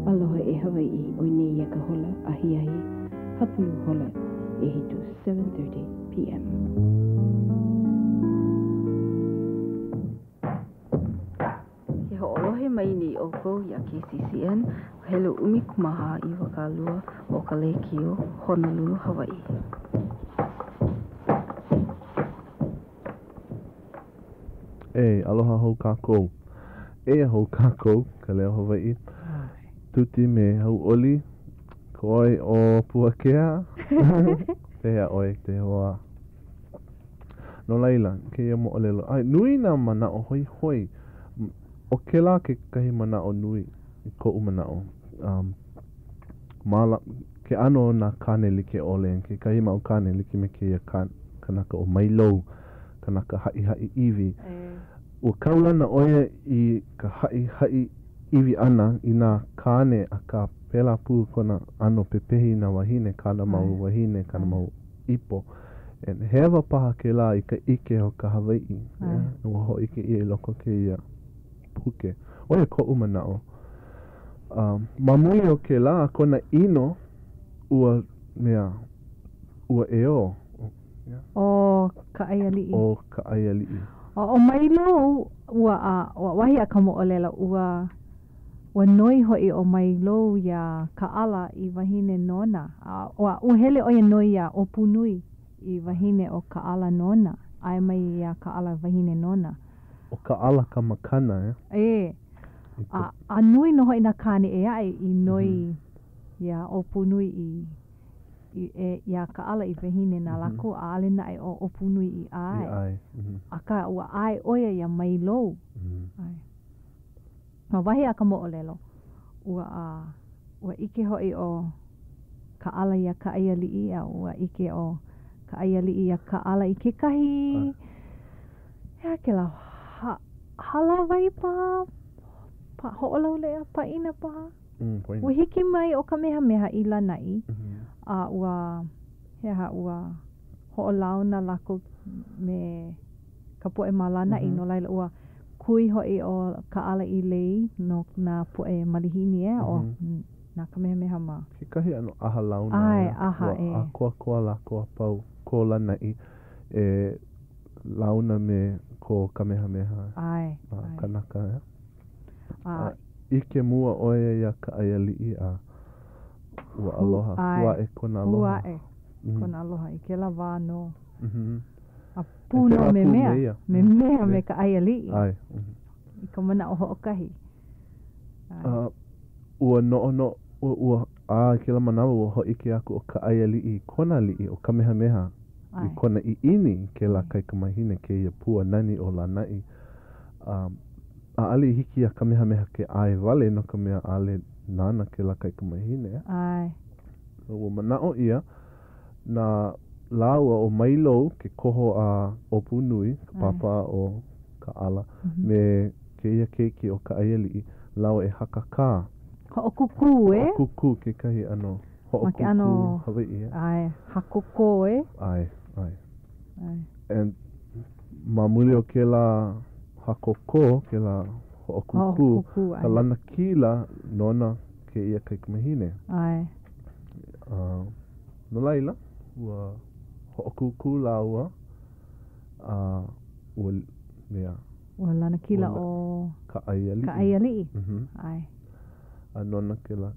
Speaker 1: Aloha e Hawaiʻi, ʻoi nei ia ka hola ahiahi hapulu hola ʻehiku, 7:30 PM. Ke hoʻolohe mai nei ʻoukou iā KCCN, helu 14 20 o ka lēkiō Honolulu, Hawaiʻi.
Speaker 3: E, aloha hou kākou. Eia hou kākou, ka Leo Hawaiʻi. Tuti me Hauʻoli, koe ʻo Puakea. Pehea ʻoe, e hoa? No laila, kēia moʻolelo, ʻae, nui nā manaʻo hoihoi. ʻO kēlā kekahi manaʻo nui i koʻu manaʻo. Um, māla, ke ʻano o nā kāne like ʻole, kekahi mau kāne like me kēia kanaka ʻo Mailou, kanaka haʻihaʻi iwi. Ua kaulana ʻo ia i ka haʻihaʻi iwi ʻana i nā kāne, akā pēlā pū kona ʻano pepehi i nā wāhine, kāna mau wāhine, kāna mau ipo. And hewa paha kēlā i ka ʻike o ka Hawaiʻi. Yeah? Ua hōʻike ʻia i loko o kēia puke. ʻO ia koʻu manaʻo. Um, ma muli o kēlā, kona ʻino, ua mea, ua eo.
Speaker 2: Yeah. ʻO Kaʻaialiʻi.
Speaker 3: ʻO Kaʻaialiʻi.
Speaker 2: ʻO Mailou, ua, a, ua, wahi a ka moʻolelo, ua Ua noi hoʻi ʻo Mailou iā Kaʻala i wahine nona, a ua hele ʻo ia noi iā ʻŌpūnui i wahine ʻo Kaʻala nona, ʻae mai iā Kaʻala wahine nona.
Speaker 3: ʻO Kaʻala ka makana,
Speaker 2: e? E. A, a nui nō hoʻi nā kāne ʻē aʻe i noi iā ʻŌpūnui i, i, e, iā Kaʻala i wahine na lākou, ʻaʻole naʻe ʻo ʻŌpūnui i ʻae.
Speaker 3: I ʻae.
Speaker 2: Akā, ua ʻae ʻo ia iā Mailou. ʻAe. A wahi a ka moʻolelo, ua ua ʻike hoʻi ʻo Kaʻala iā Kaʻaialiʻi a ua ʻike ʻo Kaʻaialiʻi iā Kaʻala i kekahi, he aha kēlā, ha, hālāwai paha, pa, hoʻolauleʻa, pāʻina paha? Ua hiki mai ʻo Kamehameha i Lānaʻi, a ua, he aha, ua hoʻolauna lākou me ka poʻe ma Lānaʻi, no laila ua kui hoʻi ʻo Kaʻala i lei no nā poʻe malihini ʻē o na Kamehameha mā.
Speaker 3: Kekahi ʻano ʻaha launa,
Speaker 2: ʻAe, ʻaha,
Speaker 3: ua
Speaker 2: ʻe.
Speaker 3: ʻākoakoa lākou a pau ko Lānaʻi e launa me ko Kamehameha
Speaker 2: ʻAe, ʻae.
Speaker 3: kanaka, ʻeā? A ʻike mua ʻo ia iā Kaʻaialiʻi a ua aloha, hū aʻe kona aloha.
Speaker 2: Hū aʻe kona aloha i kēlā wā nō. A pū nō me mea, me mea me Kaʻaialiʻi.
Speaker 3: ʻAe.
Speaker 2: I ka manaʻo hoʻokahi.
Speaker 3: A ua noʻonoʻo, ua, a i kēlā manawa ua hōʻike aku ʻo Kaʻaialiʻi i kona aliʻi ʻo Kamehameha i kona ʻiʻini i kēlā kaikamahine kēia pua nani o Lānaʻi. A ʻaʻole i hiki iā Kamehameha ke ʻae wale no ka mea ʻaʻole nāna kēlā kaikamahine.
Speaker 2: ʻAe.
Speaker 3: Ua manaʻo ʻia, na lāua ʻo Mailou ke koho a ʻŌpūnui, ka pāpā o Kaʻala, me kēia keiki ʻo Kaʻaialiʻi, lāua e hakakā.
Speaker 2: Hoʻokūkū, e?
Speaker 3: Hoʻokūkū kekahi ʻano hoʻokūkū Hawaiʻi, e?
Speaker 2: ʻAe, hakoko, e?
Speaker 3: ʻAe, ʻae. ʻAe. And ma muli o kēlā hakoko, kēlā hoʻokūkū, ka lanakila nona kēia kaikamahine.
Speaker 2: ʻAe.
Speaker 3: A no laila, ua hoʻokūkū lāua, a ua mea.
Speaker 2: Ua lanakila ʻo
Speaker 3: Kaʻaialiʻi.
Speaker 2: Kaʻaialiʻi. ʻAe.
Speaker 3: A nona kēlā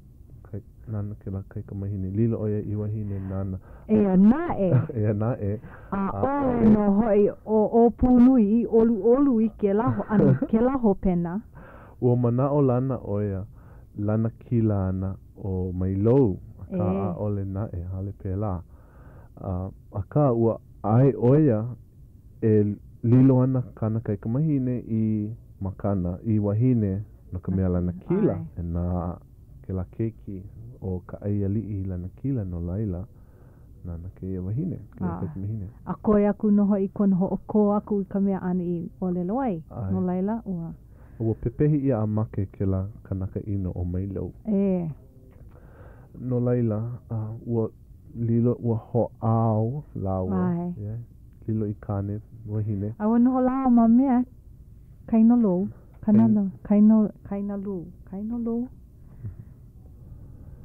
Speaker 3: kai, nāna kēlā kaikamahine. Lilo ʻo ia i wahine nāna.
Speaker 2: Eia naʻe.
Speaker 3: Eia naʻe.
Speaker 2: ʻAʻole nō hoʻi ʻo ʻŌpūnui i ʻoluʻolu i kēlā ʻano, kēlā hopena.
Speaker 3: Ua manaʻolana ʻo ia, lanakila ana ʻo Mailou, akā ʻaʻole naʻe, ʻaʻole pēlā. Akā, ua ʻae ʻo ia e. lilo ana kāna kaikamahine i makana, i wahine no ka mea lanakila.
Speaker 2: ʻAe.
Speaker 3: E na kēlā keiki ʻo ka ʻai aliʻi lanakila no laila, nāna kēia wahine, kēia kaikamahine.
Speaker 2: A koe aku nō hoʻi kona hoʻokō aku i ka mea āna i ʻōlelo ai.
Speaker 3: ʻAe.
Speaker 2: No laila, ua.
Speaker 3: Ua pepehi ʻia a make kēlā kanaka ʻino ʻo Mailou.
Speaker 2: E.
Speaker 3: No laila, ua lilo, ua hoʻāo lāua.
Speaker 2: ʻAe.
Speaker 3: Yeah. Lilo i kāne wahine.
Speaker 2: A ua noho lāua ma mea, Kainalou, Kanalo, Kaino, Kainalu, Kainalou?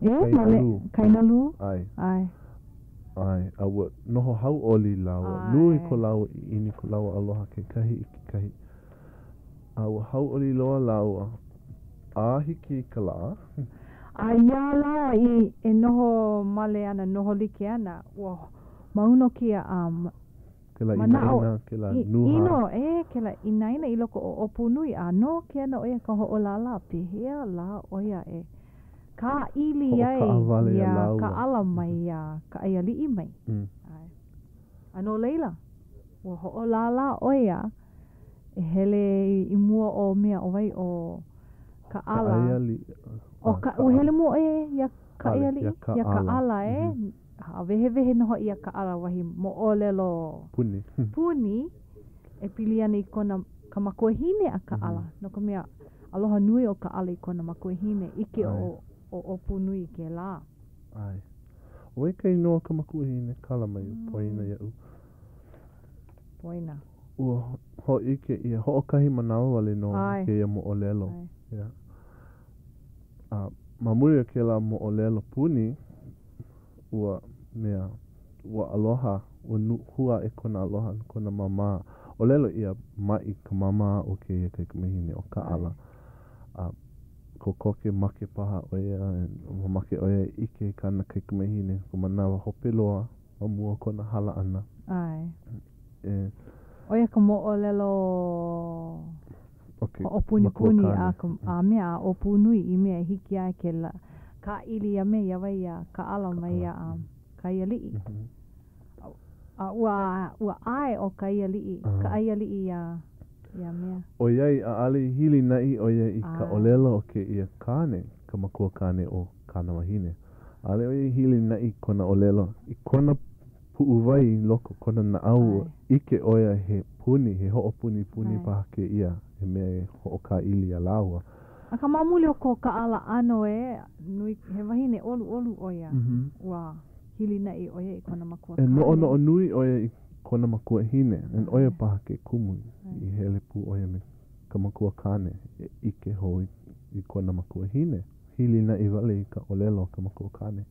Speaker 2: E,
Speaker 3: Kainalu.
Speaker 2: Kainalu?
Speaker 3: ʻAe.
Speaker 2: ʻAe.
Speaker 3: ʻAe, a ua noho hauʻoli lāua. Nui ko lāua ʻiʻini, ko lāua aloha kekahi i kekahi. A ua hauʻoli loa lāua a hiki i ka lā.
Speaker 2: A iā lāua i e noho male ana, noho like ana, ua mau nō kēia a
Speaker 3: Kēlā
Speaker 2: manaʻo
Speaker 3: inaina, kēlā nuha.
Speaker 2: ʻino, e, kēlā inaina i loko o ʻŌpūnui, a no ke ana ʻo ia ka hoʻolālā, pehea lā ʻo ia e kāʻili ai
Speaker 3: Hoʻokaʻawale iā
Speaker 2: iā
Speaker 3: lāua.
Speaker 2: Kaʻala mai iā Kaʻaialiʻi mai.
Speaker 3: Mm.
Speaker 2: ʻAe. A no laila, ua hoʻolālā ʻo ia e hele i mua o mea ʻo wai ʻo Kaʻala.
Speaker 3: Kaʻaialiʻi.
Speaker 2: ʻO ka, ua hele mua ʻo ia iā Kaʻaialiʻi?
Speaker 3: Iā Kaʻala.
Speaker 2: Iā Kaʻala, e. A wehewehe nō hoʻi iā Kaʻala wahi moʻolelo
Speaker 3: Puni.
Speaker 2: puni e pili ana i kona ka makuahine a Kaʻala. No ka mea, aloha nui ʻo Kaʻala i kona makuahine, ʻike ʻo ʻo ʻŌpūnui i kēlā.
Speaker 3: ʻAe. ʻO wai ka inoa o ka makuahine? Kala mai ʻo Poina iaʻu.
Speaker 2: Poina.
Speaker 3: Ua hōʻike ʻia hoʻokahi manawa wale nō kēia moʻolelo. Yeah. A ma muli o kēlā moʻolelo puni, ua mea, ua aloha, ua hū aʻe kona aloha no kona māmā. ʻŌlelo ʻia, maʻi ka māmā o kēia kaikamahine ʻo Kaʻala. A kokoke make paha ʻo ia, mamake ʻo ia e ʻike i kāna kaikamahine ka manawa hope loa ma mua o kona hala ʻana.
Speaker 2: ʻAe.
Speaker 3: E.
Speaker 2: ʻO ia ka moʻolelo
Speaker 3: o ke
Speaker 2: hoʻopunipuni a
Speaker 3: makuakāne.
Speaker 2: ka a mea a ʻŌpūnui i mea e hiki ai ke kāʻili a me iā wai iā Kaʻala mai iā Kaialiʻi. A ua ua ʻae ʻo Kaialiʻi, Kaʻaialiʻi iā ia mea.
Speaker 3: ʻOiai ʻaʻale i hilinaʻi ʻo ia i ka ʻōlelo o kēia kāne, ka makuakāne o kāna wahine. ʻAʻole ʻo ia i hilinaʻi i kona ʻōlelo, i kona puʻuwai i loko o kona naʻau, ʻike ʻo ia he puni, he hoʻopunipuni paha kēia, he mea e hoʻokāʻili iā lāua.
Speaker 2: Akā ma muli o ko Kaʻala ʻano e nui, he wahine ʻoluʻolu ʻo ia, ua hilinaʻi ʻo ia i kona makuakāne.
Speaker 3: E noʻonoʻo nui ʻo ia i kona makuahine, and ʻo ia paha ke kumu i hele pū ʻo ia me ka makuakāne e ʻike hou i kona makuahine. Hilinaʻi wale i ka ʻōlelo a ka makuakāne.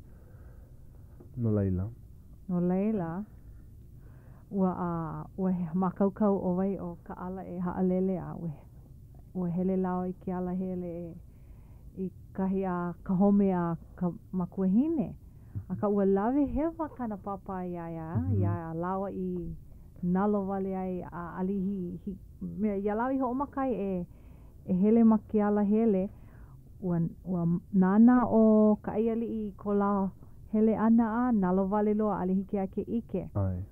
Speaker 3: No laila.
Speaker 2: No laila, ua a ua mākaukau ʻo wai ʻo Kaʻala e haʻalele a ua ua hele lāua i ke alahele i kahi a ka home a ka makuahine. Akā ua lawe hewa kāna pāpā iā ia, iā lāua i nalowale ai a ʻaʻale i hi, mea, iā lāua i hoʻomaka ai e e hele ma ke alahele, ua, ua nānā ʻo Kaʻaialiʻi i ko lāua hele ʻana a nalowale loa, ʻaʻole hiki iā ia ke ʻike.
Speaker 3: ʻAe.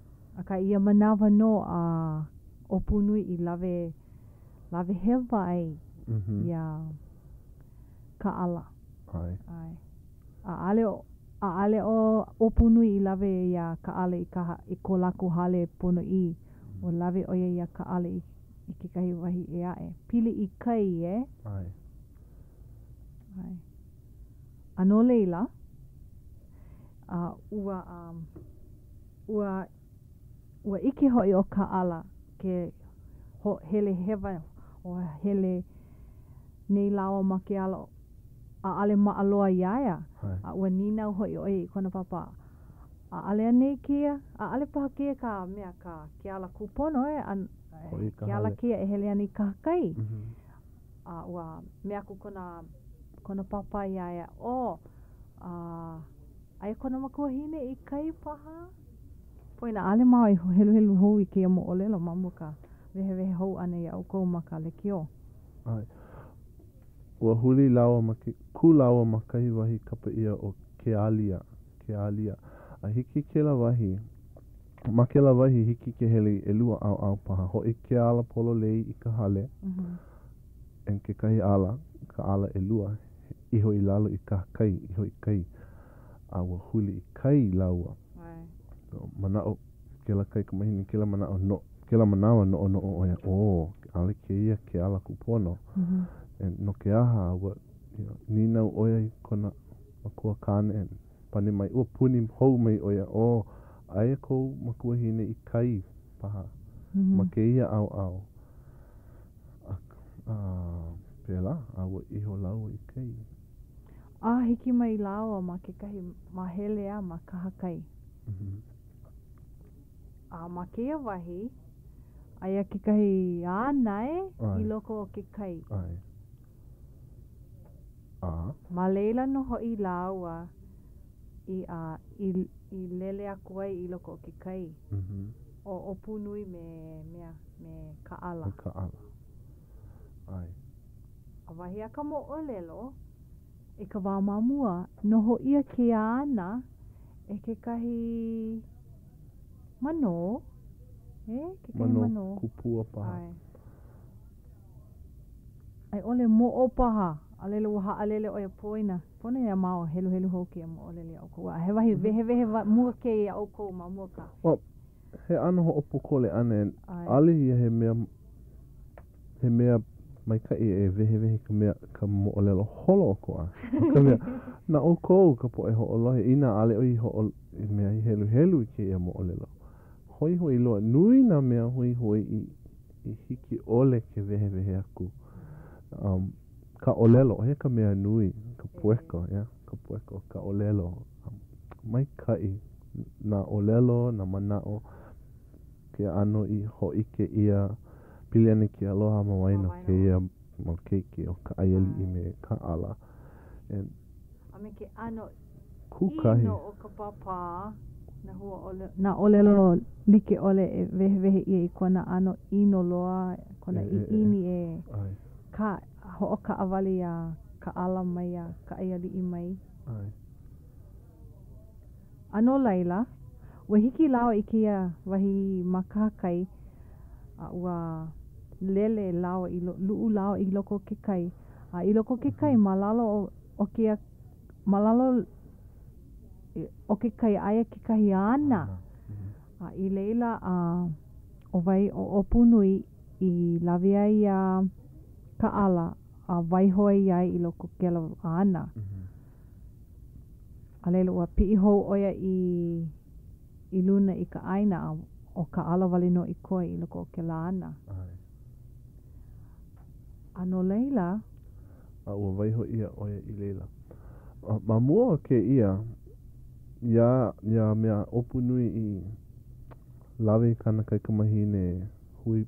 Speaker 2: Akā i ia manawa nō a ʻŌpūnui i lawe, lawe hewa ai iā Kaʻala.
Speaker 3: ʻAe.
Speaker 2: ʻAe. A ʻaʻole ʻo, ʻaʻole ʻo ʻŌpūnui i lawe iā Kaʻala i ka, i ko lākou hale ponoʻī. Ua lawe ʻo ia iā Kaʻala i, i kekahi wahi ʻē aʻe. Pili i kai, e?
Speaker 3: ʻAe.
Speaker 2: ʻAe. A no laila, a ua, um, ua, ua ʻike hoʻi ʻo Kaʻala ke hoʻohele hewa, o hele nei lāua ma ke ala ʻaʻale maʻa loa iā ia, a ua nīnau hoʻi ʻo ia i kona pāpā, ʻAʻale anei kēia? ʻAʻale paha kēia ka mea, ka, ke ala kūpono, e? A, ke ala kēia e hele ana i kahakai. A ua mea aku kona, kona pāpā iā ia, ʻO, a, aia kona makuahine i kai paha? Poina, ʻaʻole māua i heluhelu hou i kēia moʻolelo ma mua ka wehewehe hou ʻana iā ʻoukou ma ka lekiō.
Speaker 3: ʻAe. Ua huli lāua ma ke, kū lāua ma kahi wahi kapa ʻia ʻo Keālia, Keālia. A hiki i kēlā wahi. Ma kēlā wahi, hiki ke hele i ʻelua ʻaoʻao paha. Hoʻi ke ala pololei i ka hale, and kekahi ala, ka ala ʻelua, iho i lalo i kahakai, iho i kai. A ua huli i kai lāua. So, manaʻo kēlā kaikamahine, kēlā manaʻo no, kēlā manawa noʻonoʻo ʻo ia, oh, ʻaʻole kēia ke ala kūpono. And no ke aha, ua, you know, nīnau ʻo ia i kona makua kāne and pane mai, ua puni hou mai ʻo ia, oh, aia kou makuahine i kai paha ma kēia ʻaoʻao. A, a, pēlā, a ua iho lāua i kai.
Speaker 2: A hiki mai lāua ma kekahi māhele a ma kahakai. A ma kēia wahi, aia kekahi ana e i loko o ke kai.
Speaker 3: ʻAe. A?
Speaker 2: Ma laila nō hoʻi lāua i a i i lele aku ai i loko o ke kai. ʻO ʻŌpūnui me mea, me Kaʻala.
Speaker 3: Me Kaʻala. ʻAe.
Speaker 2: A wahi a ka moʻolelo, i ka wā ma mua, noho ʻia kēia ana e kekahi manō, e, kekahi manō.
Speaker 3: Manō kupua paha.
Speaker 2: ʻAe. A i ʻole moʻo paha. A laila ua haʻalele ʻo ia poina. Pono iā māua heluhelu hou kēia moʻolelo iā ʻoukou. A he wahi wehewehe mua kēia iā ʻoukou ma mua ka.
Speaker 3: Well, he ʻano hoʻopōkole ʻana and ʻaʻole ia he mea, he mea maikaʻi e wehewehe ka mea, ka moʻolelo holoʻokoʻa. No ka mea, na ʻoukou ka poʻe hoʻolohe, inā ʻaʻole ʻoe i hoʻo, i mea i heluhelu i kēia moʻolelo. Hoihoi loa, nui nā mea hoihoi i, i hiki ʻole ke wehewehe aku. Um, ka ʻōlelo, ʻo ia ka mea nui, ka pueko, yeah, ka pueko, ka ʻōlelo. Um, maikaʻi nā ʻōlelo, nā manaʻo, ke ʻano i hōʻike ʻia, pili ana i ke aloha ma waena o kēia mau keiki ʻo Kaʻaialiʻi me Kaʻala. And
Speaker 2: A me ke ʻano
Speaker 3: kūkahi.
Speaker 2: ʻino o ka pāpā, nā huaʻōlelo, nā ʻōlelo like ʻole e wehewehe ʻia i kona ʻano ʻino loa, kona ʻiʻini e ka hoʻokaʻawale iā Kaʻala mai iā Kaʻaialiʻi mai. A no laila, ua hiki lāua i kēia wahi ma kahakai, a ua lele lāua i luʻu lāua i loko o ke kai. A i loko o ke kai, ma lalo o, o kēia, ma lalo o ke kai, aia kekahi ana. A i laila, a ʻo wai ʻo ʻŌpūnui i lawe ai iā Kaʻala a waiho ai iā ia i loko o kēlā ana. A laila, ua piʻi hou ʻo ia i i luna i ka ʻāina, a ʻo Kaʻala wale nō i koe i loko o kēlā ana. A no laila.
Speaker 3: A ua waiho ʻia ʻo ia i laila. A ma mua o kēia, iā, iā mea ʻŌpūnui i lawe i kāna kaikamahine hui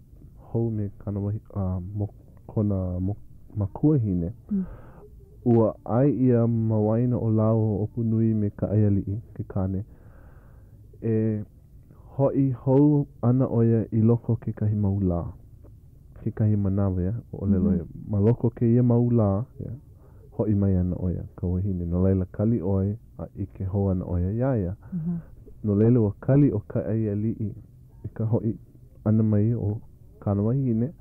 Speaker 3: hou me kāna wahi, a, mo, kona mo, makuahine, ua ʻae ʻia ma waena o lāua ʻo ʻŌpūnui me Kaʻaialiʻi, ke kāne, e hoʻi hou ana ʻo ia i loko o kekahi mau lā. Kekahi manawa, yeah, ʻōlelo ia, ma loko o kēia mau lā, yeah, hoʻi mai ana ʻo ia, ka wahine. No laila, kali ʻoe a ʻike hou ana ʻo ia iā ia. No laila, ua kali ʻo Kaʻaialiʻi i ka hoʻi ʻana mai o kāna wahine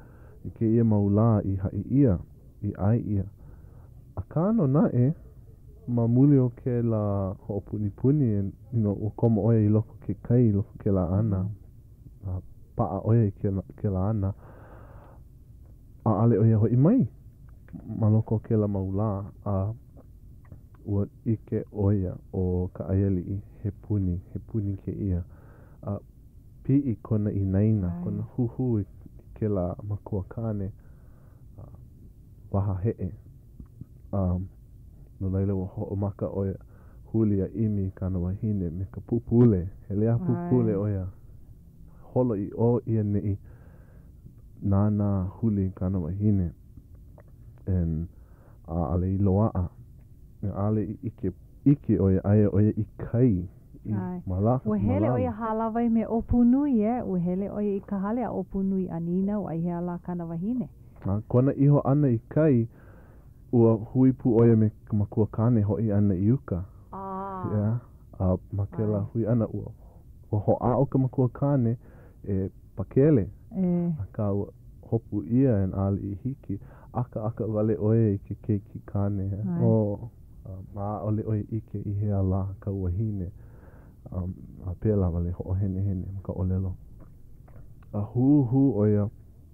Speaker 3: i kēia mau lā i haʻi ʻia, i ʻae ʻia. Akā nō naʻe, ma muli o kēlā hoʻopunipuni, you know, ua komo ʻo ia i loko o ke kai, i loko o kēlā ana, a paʻa ʻo ia i kēlā ana, ʻaʻole ʻo ia hoʻi mai ma loko o kēlā mau lā, a ua ʻike ʻo ia ʻo Kaʻaialiʻi, he puni, he puni kēia, a piʻi kona inaina, kona huhū i kēlā makua kāne, a wahaheʻe. A no laila ua hoʻomaka ʻo ia, huli a ʻimi i kāna wahine me ka pupule. Hele a pupule ʻo ia. Holo i ʻō i ʻaneʻi, nānā huli i kāna wahine. And ʻaʻole i loaʻa. ʻAʻole i ʻike iki ʻo ia, aia ʻo ia i kai, i ma la,
Speaker 2: Ua hele ʻo ia hālāwai me ʻŌpūnui, e. Ua hele ʻo ia i ka hale a ʻŌpūnui a nīnau ai hea lā kāna wahine.
Speaker 3: A kona iho ʻana i kai, ua hui pū ʻo ia me ka makua kāne hoʻi ʻana i uka.
Speaker 2: Ah.
Speaker 3: Yeah. A ma kēlā hui ʻana, ua. Ua hoʻāʻo ka makua kāne e pakele.
Speaker 2: E.
Speaker 3: Akā ua hopu ʻia and ʻaʻole i hiki. ʻAkaʻaka wale ʻo ia i ke keiki kāne. Oh, ʻaʻole ʻo ia ʻike i hea lā ka wahine. Um, a pēlā wale hoʻohenehene ma ka ʻōlelo. A huhū ʻo ia,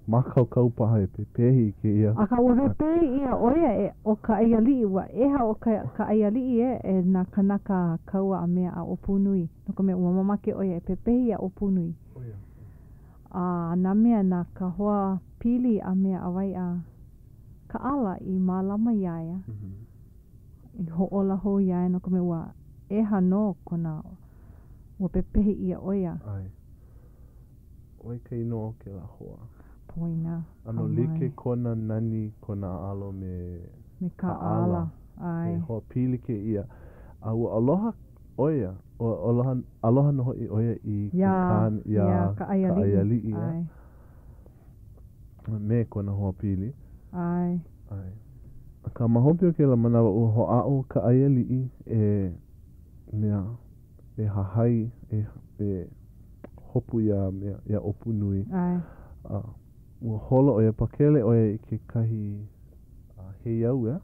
Speaker 3: mākaukau paha e pepehi i kēia.
Speaker 2: Akā ua pepehi ʻia ʻo ia e ʻo Kaʻaialiʻi, ua ʻeha ʻo Kaʻaialiʻi e e nā kanaka kaua a mea a ʻŌpūnui, no ka mea ua mamake ʻo ia e pepehi iā ʻŌpūnui. A nā mea na ka hoa pili a mea a wai a Kaʻala i mālama iā ia, i hoʻōla hou iā ia no ka mea ua ʻeha nō kona, ua pepehi ʻia ʻo ia.
Speaker 3: ʻAe. ʻO wai ka inoa o kēlā hoa?
Speaker 2: Poina.
Speaker 3: ʻAno like kona nani, kona alo me.
Speaker 2: Me Kaʻala. ʻAe.
Speaker 3: He hoa pili kēia. A ua aloha ʻo ia, ua aloha, aloha nō hoʻi ʻo ia i ke kāne, iā Kaʻaialiʻi.
Speaker 2: ʻAe.
Speaker 3: Me kona hoa pili.
Speaker 2: ʻAe.
Speaker 3: ʻAe. Akā ma hope o kēlā manawa, ua hoʻāʻo Kaʻaialiʻi e mea e hahai, e, e hopu iā mea, iā ʻŌpūnui.
Speaker 2: ʻAe.
Speaker 3: A ua holo ʻo ia, pakele ʻo ia i kekahi heiau, ʻeā?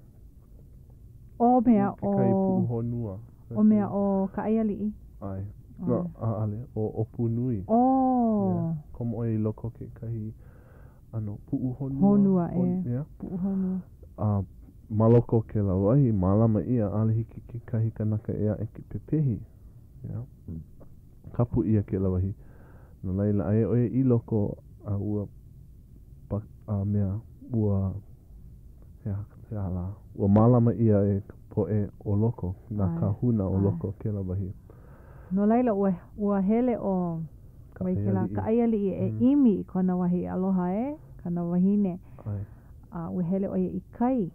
Speaker 2: ʻO mea, ʻo.
Speaker 3: Kekahi puʻuhonua.
Speaker 2: ʻO mea, ʻo Kaʻaialiʻi.
Speaker 3: ʻAe. No, ʻaʻole, ʻo ʻŌpūnui.
Speaker 2: Oh.
Speaker 3: Komo ʻo ia i loko o kekahi ʻano puʻuhonua.
Speaker 2: Honua, ʻe. Puʻuhonua.
Speaker 3: A ma loko o kēlā wahi, mālama ʻia, ʻaʻole hiki kekahi kanaka ʻē aʻe ke pepehi. Yeah. Kapu ʻia kēlā wahi. No laila, aia ʻo ia i loko a ua pa, a mea, ua, he aha, he aha lā, ua mālama ʻia e ka poʻe o loko, nā kāhuna o loko o kēlā wahi.
Speaker 2: No laila, ua, ua hele ʻo wai kēlā, Kaʻaialiʻi e ʻimi i kona wahi aloha e, kana wahine. A ua hele ʻo ia i kai.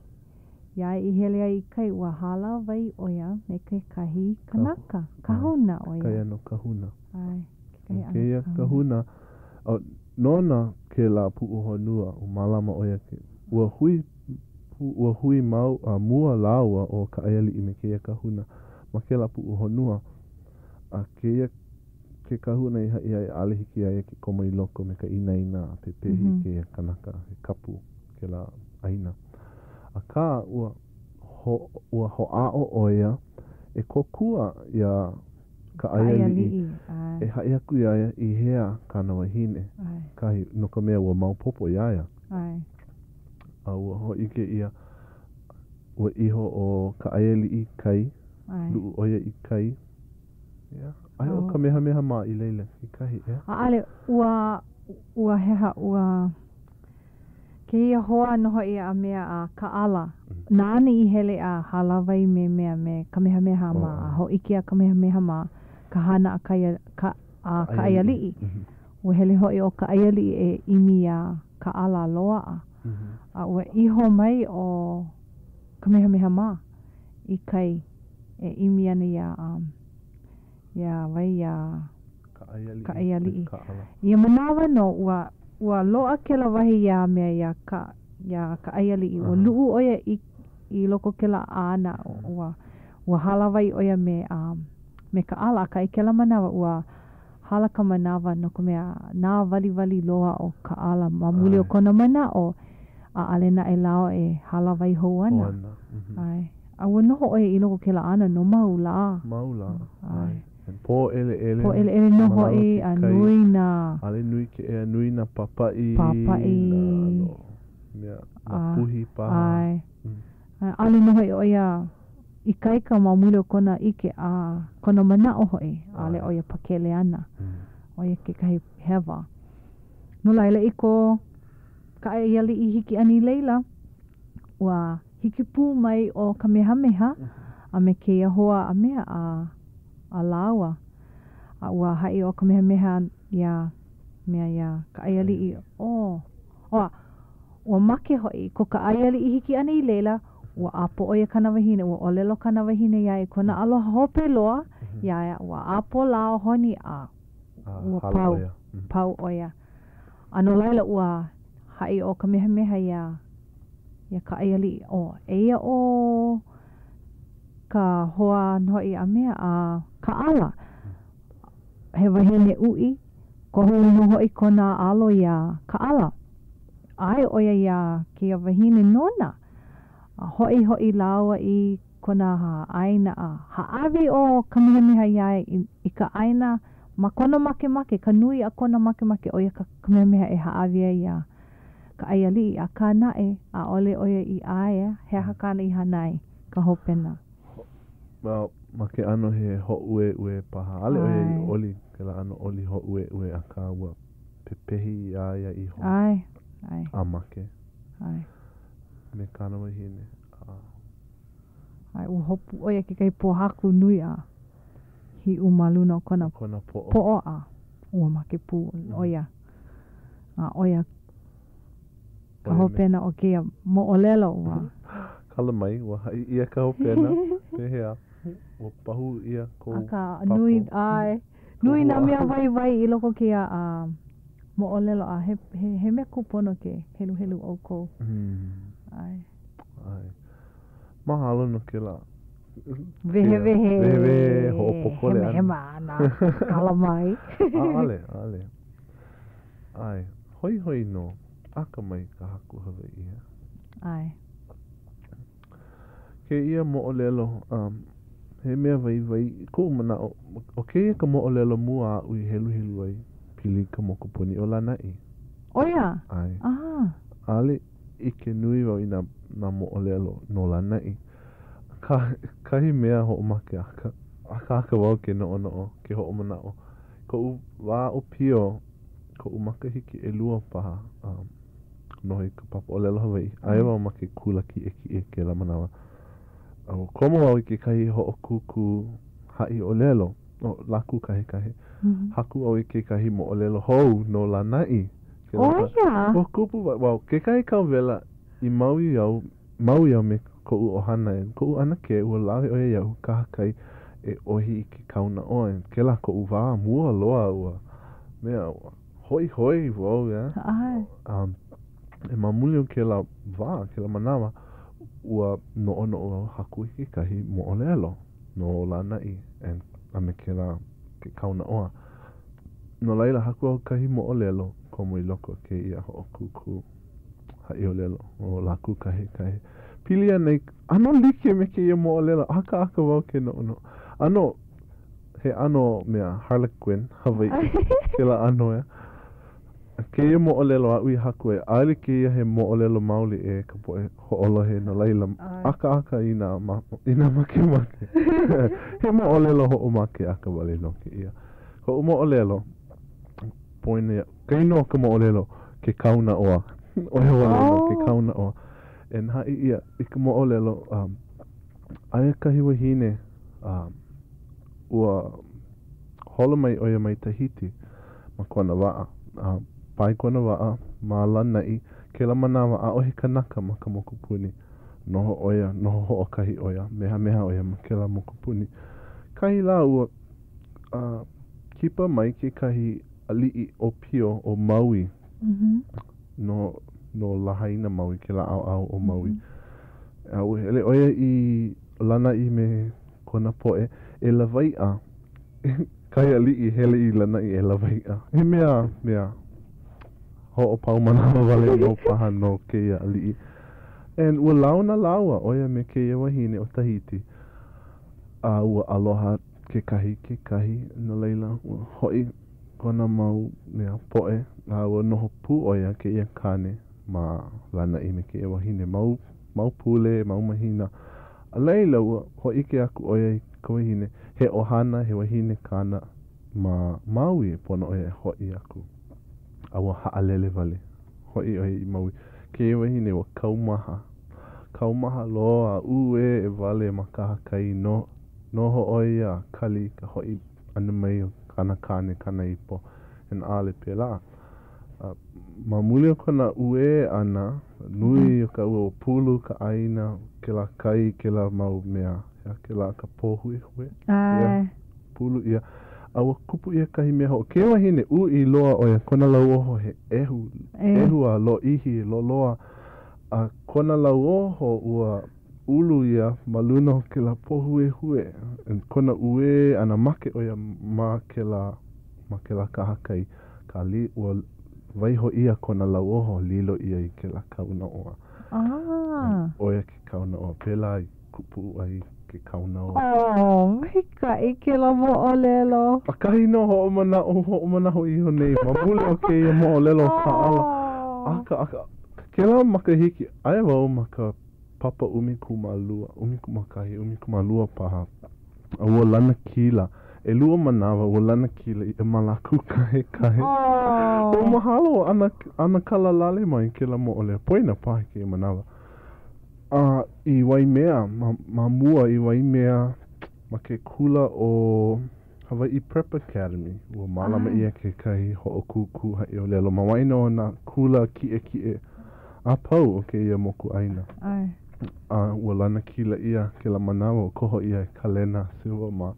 Speaker 2: Iā ia i hele ai i kai, ua hālāwai ʻo ia me kekahi kanaka, kahuna ʻo ia.
Speaker 3: Kekahi ʻano kahuna.
Speaker 2: ʻAe, kekahi ʻano kahuna.
Speaker 3: Kēia kahuna, nona kēlā puʻuhonua, ua mālama ʻo ia ke, ua hui, ua hui mau, a mua lāua ʻo Kaʻaialiʻi me kēia kahuna ma kēlā puʻuhonua. A kēia ke kahuna i haʻi ai ʻaʻole hiki iā ia ke komo i loko me ka inaina a pepehi i kēia kanaka, he kapu kēlā ʻāina. Akā, ua ho, ua hoʻāʻo ʻo ia e kōkua iā Kaʻaialiʻi e haʻi aku iā ia i hea kāna wahine, kahi, no ka mea ua maopopo iā ia. A ua hōʻike ʻia, ua iho ʻo Kaʻaialiʻi i kai, luʻu ʻo ia i kai. Yeah. Aia ʻo Kamehameha mā i laila kekahi, ʻeā?
Speaker 2: ʻAʻole, ua, ua he aha, ua, kēia hoa nō hoʻi a mea a Kaʻala, nāna i hele a hālāwai me mea me Kamehameha mā, a hōʻike iā Kamehameha mā ka hana a ka, ka, a Kaʻaialiʻi. Ua hele hoʻi ʻo Kaʻaialiʻi e ʻimi iā Kaʻala a loaʻa. A ua iho mai ʻo Kamehameha mā i kai e ʻimi ana iā, iā wai, iā Kaʻaialiʻi. Ia manawa nō, ua, ua loaʻa kēlā wahi iā mea iā ka, iā Kaʻaialiʻi. Ua luʻu ʻo ia i, i loko o kēlā ʻāna, ua, ua hālāwai ʻo ia me, me Kaʻala, akā i kēlā manawa, ua hala ka manawa no ka mea, nāwaliwali loa ʻo Kaʻala ma muli o kona manaʻo, ʻaʻole naʻe lāua e hālāwai hou ana. ʻAe. A ua noho ʻo ia i loko o kēlā ana no mau lā.
Speaker 3: Mau lā. ʻAe. Pōʻeleʻele.
Speaker 2: Pōʻeleʻele nō hoʻi a nui nā.
Speaker 3: ʻAʻole nui ke ea, nui nā pāpaʻi.
Speaker 2: Pāpaʻi.
Speaker 3: Nā ʻano mea, nā puhi paha.
Speaker 2: ʻAe. ʻAʻole nō hoʻi ʻo ia ikaika ma muli o kona ʻike a kona manaʻo hoʻi, ʻaʻole ʻo ia pakele ana. ʻO ia kekahi hewa. No laila, i ko Kaʻaialiʻi hiki ʻana i laila, ua hiki pū mai ʻo Kamehameha a me kēia hoa a mea a a lāua. A ua haʻi ʻo Kamehameha iā mea iā Kaʻaialiʻi, ʻO, ʻo, ua make hoʻi i ko Kaʻaialiʻi hiki ʻana i laila, ua ʻapo ʻo ia kāna wahine, ua ʻōlelo kāna wahine iā ia i kona aloha hope loa iā ia, ua ʻapo lā ʻo honi a ua pau, pau ʻo ia. A no laila ua haʻi ʻo Kamehameha iā iā Kaʻaialiʻi, ʻo, eia ʻo ka hoa nō hoʻi a mea a Kaʻala. He wahine uʻi, kohu nō hoʻi kona alo iā Kaʻala. ʻAe ʻo ia iā kēia wahine nona. A hoʻihoʻi lāua i kona ʻāina a hāʻawi ʻo Kamehameha iā ia i ka ʻāina ma kona makemake, ka nui a kona makemake ʻo ia kā Kamehameha e hāʻawi ai iā Kaʻaialiʻi, akā naʻe, ʻaʻole ʻo ia i ʻae, he aha kāna i hana ai, ka hopena?
Speaker 3: Well, ma ke ʻano he hōʻueʻue paha. ʻAʻole ʻo ia i oli, kēlā ʻano oli hōʻueʻue, akā ua pepehi iā ia iho.
Speaker 2: ʻAe, ʻae.
Speaker 3: A make.
Speaker 2: ʻAe.
Speaker 3: Me kāna wahine. A.
Speaker 2: ʻAe, ua hopu ʻo ia kekahi pōhaku nui a hiʻu ma luna o kona,
Speaker 3: kona poʻo.
Speaker 2: poʻo a ua make pū ʻo ia. A ʻo ia ka hopena o kēia moʻolelo ua.
Speaker 3: Kala mai, ua haʻi ʻia ka hopena, pehea, ua pahū ʻia kou
Speaker 2: Akā, nui, ʻae, nui nā mea waiwai i loko o kēia moʻolelo a he, he, he mea kūpono ke heluhelu ʻoukou. ʻAe.
Speaker 3: ʻAe. Mahalo no kēlā.
Speaker 2: Wehewehe.
Speaker 3: Wehewehe, hoʻopōkole ʻana.
Speaker 2: Hemahema ʻana. Kala mai.
Speaker 3: ʻAʻole, ʻaʻole. ʻAe, hoihoi nō. Akamai ka haku Hawaiʻi, ʻeā?
Speaker 2: ʻAe.
Speaker 3: Kēia moʻolelo, um, he mea waiwai i koʻu manaʻo, ʻo kēia ka moʻolelo mua aʻu i heluhelu ai pili i ka mokupuni ʻo Lānaʻi.
Speaker 2: ʻO ia?
Speaker 3: ʻAe.
Speaker 2: Aha.
Speaker 3: ʻAʻole ʻike nui wau i nā, nā moʻolelo no Lānaʻi. Akā, kahi mea hoʻomakeʻaka, akāka wau ke noʻonoʻo, ke hoʻomanaʻo. Koʻu wā ʻōpio, koʻu makahiki ʻelua paha, um, noho i ka papa ʻōlelo Hawaiʻi. Aia wau ma ke kula kiʻekiʻe kēlā manawa. A ua komo wau i kekahi hoʻokūkū haʻi ʻōlelo, ʻo Lākūkahekahe. Haku wau i kekahi moʻolelo hou no Lānaʻi.
Speaker 2: ʻO ia?
Speaker 3: Ua kupu wau, well, kekahi kauwela i Maui au, Maui au me koʻu ʻohana and koʻu ʻanakē ua lawe ʻo ia iaʻu kahakai e ʻohi i ke kaunaʻoa and kēlā koʻu wā mua loa ua mea ua hoihoi wau yeah
Speaker 2: ʻAe.
Speaker 3: Um e ma muli o kēlā wā kēlā manawa ua noʻonoʻo au haku i kekahi moʻolelo no Lānaʻi and a me kēlā ke kaunaʻoa. No laila haku au kahi moʻolelo komo i loko o kēia hoʻokūkū. Haʻiʻōlelo ʻo Lākūkahekahe. Pili ana i ʻano like me kēia moʻolelo, akāka wau ke noʻonoʻo. ʻAno, he ʻano mea Harlequin Hawaiʻi kēlā ʻano ʻeā. Kēia moʻolelo aʻu i haku ai, ʻaʻole kēia he moʻolelo maoli e ka poʻe hoʻolohe no laila, akaaka inā inā makemake. He moʻolelo hoʻomakeʻaka wale nō kēia. Koʻu moʻolelo, poina iaʻu. Ka inoa o ka moʻolelo, Ke Kaunaʻoa. ʻO ia wale nō, Ke Kaunaʻoa. And haʻi ʻia i ka moʻolelo, um, aia kahi wahine, um, ua holo mai ʻo ia mai Tahiti ma kona waʻa. A pae kona waʻa ma Lānaʻi, kēlā manawa ʻaʻohe kanaka ma ka mokupuni. Noho ʻo ia, noho hoʻokahi ʻo ia, mehameha ʻo ia ma kēlā mokupuni. Kahi lā ua uh, kipa mai kekahi aliʻi ʻōpio o Maui no, no Lahaina, Maui, kēlā ʻaoʻao o Maui. A ua hele ʻo ia i Lānaʻi me kona poʻe e lawaiʻa. Kahi aliʻi hele i Lānaʻi e lawaiʻa. He mea, mea hoʻopau manawa wale nō paha no kēia aliʻi. And ua launa lāua, ʻo ia me kēia wahine o Tahiti, a ua aloha kekahi kekahi, no laila, ua hoʻi kona mau mea poʻe, a ua noho pū ʻo ia kēia kāne ma Lānaʻi me kēia wahine mau, mau pule, mau mahina. A laila, ua hōʻike aku ʻo ia i ka wahine, he ʻohana, he wahine kāna ma Maui e pono ʻo ia e hoʻi aku. A ua haʻalele wale, hoʻi ʻo ia i Maui. Kēia wahine, ua kaumaha, kaumaha loa, uē wale ma kahakai no Noho ʻo ia a kali i ka hoʻi ʻana mai o kāna kāne, kāna ipo, and ʻaʻole pēlā. A ma muli o kona uē ʻana, nui o ka ua, ua pulu ka ʻāina, kēlā kai, kēlā mau mea, he aha kēlā ka pōhuehue?
Speaker 2: ʻAe.
Speaker 3: Pulu ʻia. A ua kupu ʻia kahi mea hou. Kēia wahine, uʻi loa ʻo ia, kona lauoho he ʻehu, ʻehu a lōʻihi, loloa. A kona lauoho, ua ulu ia ma luna o kēlā pōhuehue, and kona uē ʻana make ʻo ia ma kēlā. ma kēlā kahakai, ka li, ua waiho ʻia kona lauoho, lilo ia i kēlā kaunaʻoa.
Speaker 2: Ah.
Speaker 3: ʻO ia ke kaunaʻoa. Pēlā i kupu ai ke kaunaoa.
Speaker 2: Oh, maikaʻi kēlā moʻolelo.
Speaker 3: ʻAkahi nō hoʻomanaʻo, hoʻomanaʻo iho nei ma muli o kēia moʻolelo o Kaʻala.
Speaker 2: Oh.
Speaker 3: Aka, aka, kēlā makahiki, aia wau ma ka papa 12, 11, 12 paha, a ua lanakila. ʻElua manawa, ua lanakila ʻia ma lākou kahe kahe.
Speaker 2: Oh.
Speaker 3: Ua mahalo ʻo ʻAnakala Lale mai i kēlā moʻolelo. Poina paha i kēia manawa. A i Waimea, ma, ma mua i Waimea, ma ke kula ʻo Hawaiʻi Prep Academy, ua mālama ʻia kekahi hoʻokūkū haʻiʻōlelo ma waena o nā kula kiʻekiʻe a pau o kēia mokuʻāina.
Speaker 2: ʻAe.
Speaker 3: A ua lanakila ʻia kēlā manawa, ua koho ʻia e Kalena Silva ma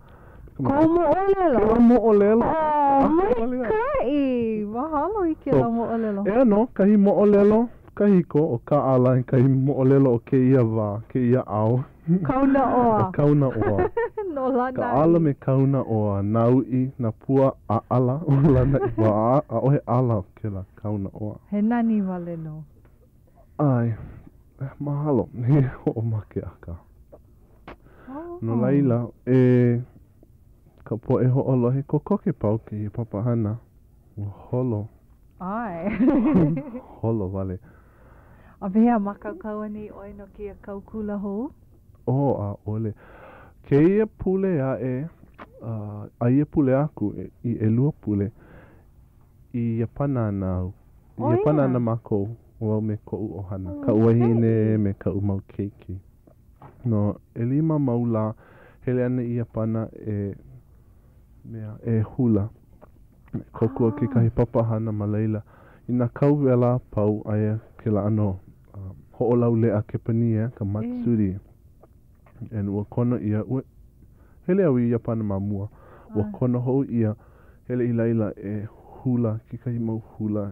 Speaker 2: Kou moʻolelo?
Speaker 3: Kēlā moʻolelo.
Speaker 2: Oh, maikaʻi! Mahalo i kēlā moʻolelo.
Speaker 3: Eia nō kahi moʻolelo kahiko o Kaʻala i kahi moʻolelo o kēia wā, kēia ao.
Speaker 2: Kaunaʻoa.
Speaker 3: O Kaunaʻoa.
Speaker 2: No Lānaʻi.
Speaker 3: Kaʻala me Kaunaʻoa, nā uʻi, nā pua ʻaʻala o Lānaʻi. Ua ʻaʻohe ʻala o kēlā Kaunaʻoa.
Speaker 2: He nani wale nō.
Speaker 3: ʻAe. Mahalo. He hoʻomakeʻaka. No laila, e ka poʻe hoʻolohe, kokoke pau kēia papahana. Ua holo.
Speaker 2: ʻAe.
Speaker 3: Holo wale.
Speaker 2: A pehea, mākaukau anei ʻoe no kēia kau kula hou?
Speaker 3: Oh, ʻaʻole. Kēia pule aʻe, a ia pule aku, i ʻelua pule, i Iāpana ana au. I Iāpana ana mākou, wau me koʻu ʻohana, kaʻu wahine me kaʻu mau keiki. No ʻelima mau lā, hele ana i Iāpana e mea, e hula. E kōkua kekahi papahana ma laila. I nā kau wela a pau, aia kēlā ʻano hoʻolauleʻa Kepanī, ka matsuri. And ua kono ʻia, ua hele au i Iāpana ma mua, ua kono hou ʻia, hele i laila e hula kekahi mau hula,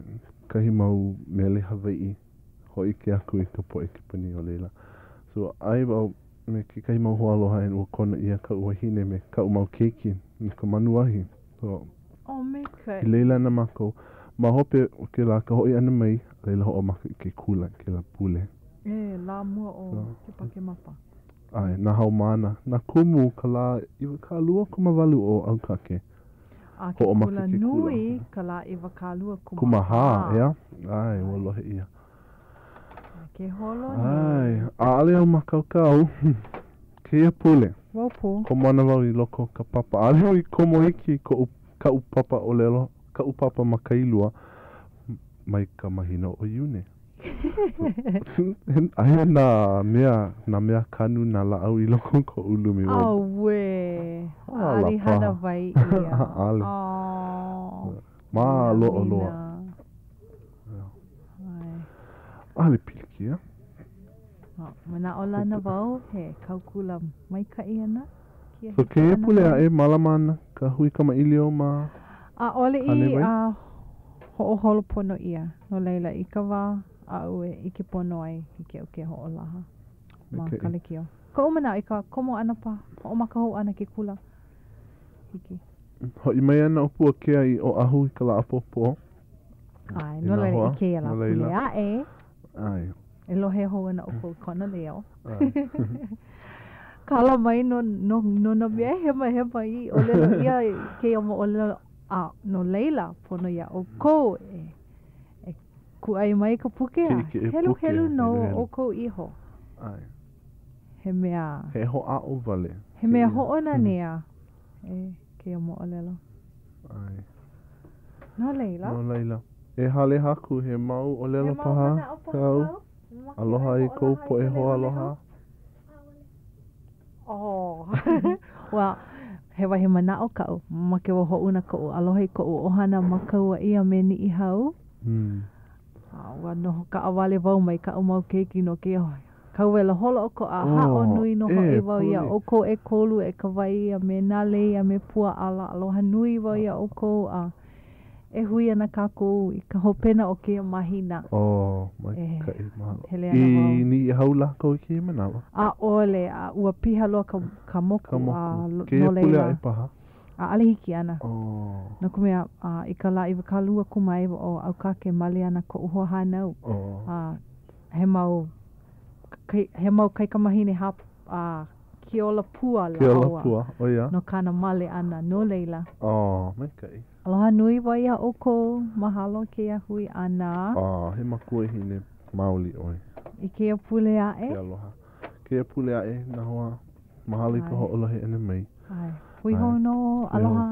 Speaker 3: kekahi mau mele Hawaiʻi, hōʻike aku i ka poʻe Kepanī o laila. So, ʻae wau me kekahi mau hoaaloha and ua kono ʻia kaʻu wahine me kaʻu mau keiki no ka manuahi. So,
Speaker 2: Oh, maikaʻi.
Speaker 3: I laila ana mākou. Ma hope o kēlā ka hoʻi ʻana mai, a laila hoʻomaka i ke kula i kēlā pule.
Speaker 2: E, lā mua o Kepakemapa.
Speaker 3: ʻAe, nā haumāna, nā kumu ka lā 28 o ʻAukake.
Speaker 2: A ke
Speaker 3: Hoʻomaka
Speaker 2: kula
Speaker 3: ke kula.
Speaker 2: nui ka lā 24,
Speaker 3: Kūmāhā, ʻeā? ʻAe, ua lohe ʻia.
Speaker 2: A ke holo
Speaker 3: ʻAe,
Speaker 2: nei.
Speaker 3: ʻaʻole au mākaukau kēia pule.
Speaker 2: Wau pū.
Speaker 3: Komo ana wau i loko o ka papa. ʻAʻole au i komo iki i koʻu, kaʻu papa ʻōlelo, kaʻu papa ma Kailua mai ka mahina ʻo Iune. Aia nā mea, nā mea kanu, nā lāʻau i loko o koʻu lumi. Ua.
Speaker 2: ʻAuē!
Speaker 3: Hala
Speaker 2: ʻAʻole i
Speaker 3: paha.
Speaker 2: hana wai ʻia.
Speaker 3: ʻAʻole.
Speaker 2: Aw.
Speaker 3: Maloʻo loa.
Speaker 2: ʻAe.
Speaker 3: ʻAʻole pilikia.
Speaker 2: Manaʻolana wau he kau kula maikaʻi ana kēia
Speaker 3: So
Speaker 2: hiki
Speaker 3: kēia
Speaker 2: ʻana
Speaker 3: pule
Speaker 2: mai.
Speaker 3: aʻe mālama ana ka hui kamaʻilio ma
Speaker 2: ʻAʻole i
Speaker 3: Kānewai?
Speaker 2: hoʻoholo pono ʻia. No laila, i ka wā aʻu e ʻike pono ai, hiki iaʻu ke hoʻolaha ma
Speaker 3: Maikaʻi.
Speaker 2: ka lekiō. Koʻu manaʻo i ka komo ʻana paha, hoʻomaka hou ʻana ke kula. Hiki.
Speaker 3: Hoʻi mai ana ʻo Puakea i Oʻahu i ka lā ʻapōpō.
Speaker 2: ʻAe,
Speaker 3: I
Speaker 2: no
Speaker 3: nā
Speaker 2: laila,
Speaker 3: hoa,
Speaker 2: i kēia lā
Speaker 3: no
Speaker 2: pule
Speaker 3: laila.
Speaker 2: aʻe.
Speaker 3: ʻAe.
Speaker 2: E lohe hou ana ʻoukou i kona leo.
Speaker 3: ʻAe.
Speaker 2: Kala mai no, no, no nā mea hemahema i ʻōlelo ʻia i kēia moʻolelo. A no laila, pono iā ʻoukou e, e kūʻai mai ka puke a
Speaker 3: Kiʻekiʻe puke,
Speaker 2: heluhelu no
Speaker 3: heluhelu.
Speaker 2: ʻoukou iho.
Speaker 3: ʻAe.
Speaker 2: He mea.
Speaker 3: He hoʻāʻo wale.
Speaker 2: He mea
Speaker 3: kēia.
Speaker 2: hoʻonanea e kēia moʻolelo.
Speaker 3: ʻAe.
Speaker 2: No laila.
Speaker 3: No laila. E Hale Haku, he mau ʻōlelo
Speaker 2: He mau
Speaker 3: paha
Speaker 2: manaʻo paha
Speaker 3: kāu?
Speaker 2: kāu? Mamake
Speaker 3: Aloha
Speaker 2: ʻoe
Speaker 3: i kou
Speaker 2: hoʻolaha i
Speaker 3: poʻe
Speaker 2: ka
Speaker 3: hoaaloha.
Speaker 2: lehulehu? Oh. Well, he wahi manaʻo kaʻu. Mamake wau hoʻouna koʻu aloha i koʻu ʻohana ma Kauaʻi a me Niʻihau.
Speaker 3: Mm.
Speaker 2: A ua noho kaʻawale wau mai kaʻu mau keiki no kēia kauwela holoʻokoʻa. Haʻo
Speaker 3: Oh,
Speaker 2: nui nō hoʻi
Speaker 3: e,
Speaker 2: wau iā
Speaker 3: poli.
Speaker 2: ʻoukou ʻekolu e Kawai a me Nalei a me Puaʻala. Aloha nui wau iā ʻoukou a e hui ana kākou i ka hopena o kēia mahina.
Speaker 3: Oh,
Speaker 2: E
Speaker 3: maikaʻi, mahalo.
Speaker 2: hele ana wau.
Speaker 3: I Niʻihau lākou i kēia manawa?
Speaker 2: ʻAʻole, a ua piha loa ka, ka moku,
Speaker 3: Ka moku.
Speaker 2: a
Speaker 3: Kēia
Speaker 2: no
Speaker 3: pule
Speaker 2: laila.
Speaker 3: aʻe paha.
Speaker 2: ʻAʻole hiki ana.
Speaker 3: Oh.
Speaker 2: No ka mea, a, i ka lā 20 kūmāiwa o ʻAukake, male ana koʻu hoahānau.
Speaker 3: Oh.
Speaker 2: A, he mau, he mau kaikamahine hap, a, kiola pua lāua.
Speaker 3: Kiola pua, ʻo ia.
Speaker 2: No kāna male ʻana, no laila.
Speaker 3: Oh, maikaʻi.
Speaker 2: Aloha nui wau iā ʻoukou. Mahalo kēia hui ʻana.
Speaker 3: Oh, he makuahine maoli ʻoe.
Speaker 2: I kēia pule aʻe.
Speaker 3: Ke aloha. Kēia pule aʻe, nā hoa. Mahalo i ka hoʻolohe ʻana mai.
Speaker 2: ʻAe. Hui hou nō. Aloha.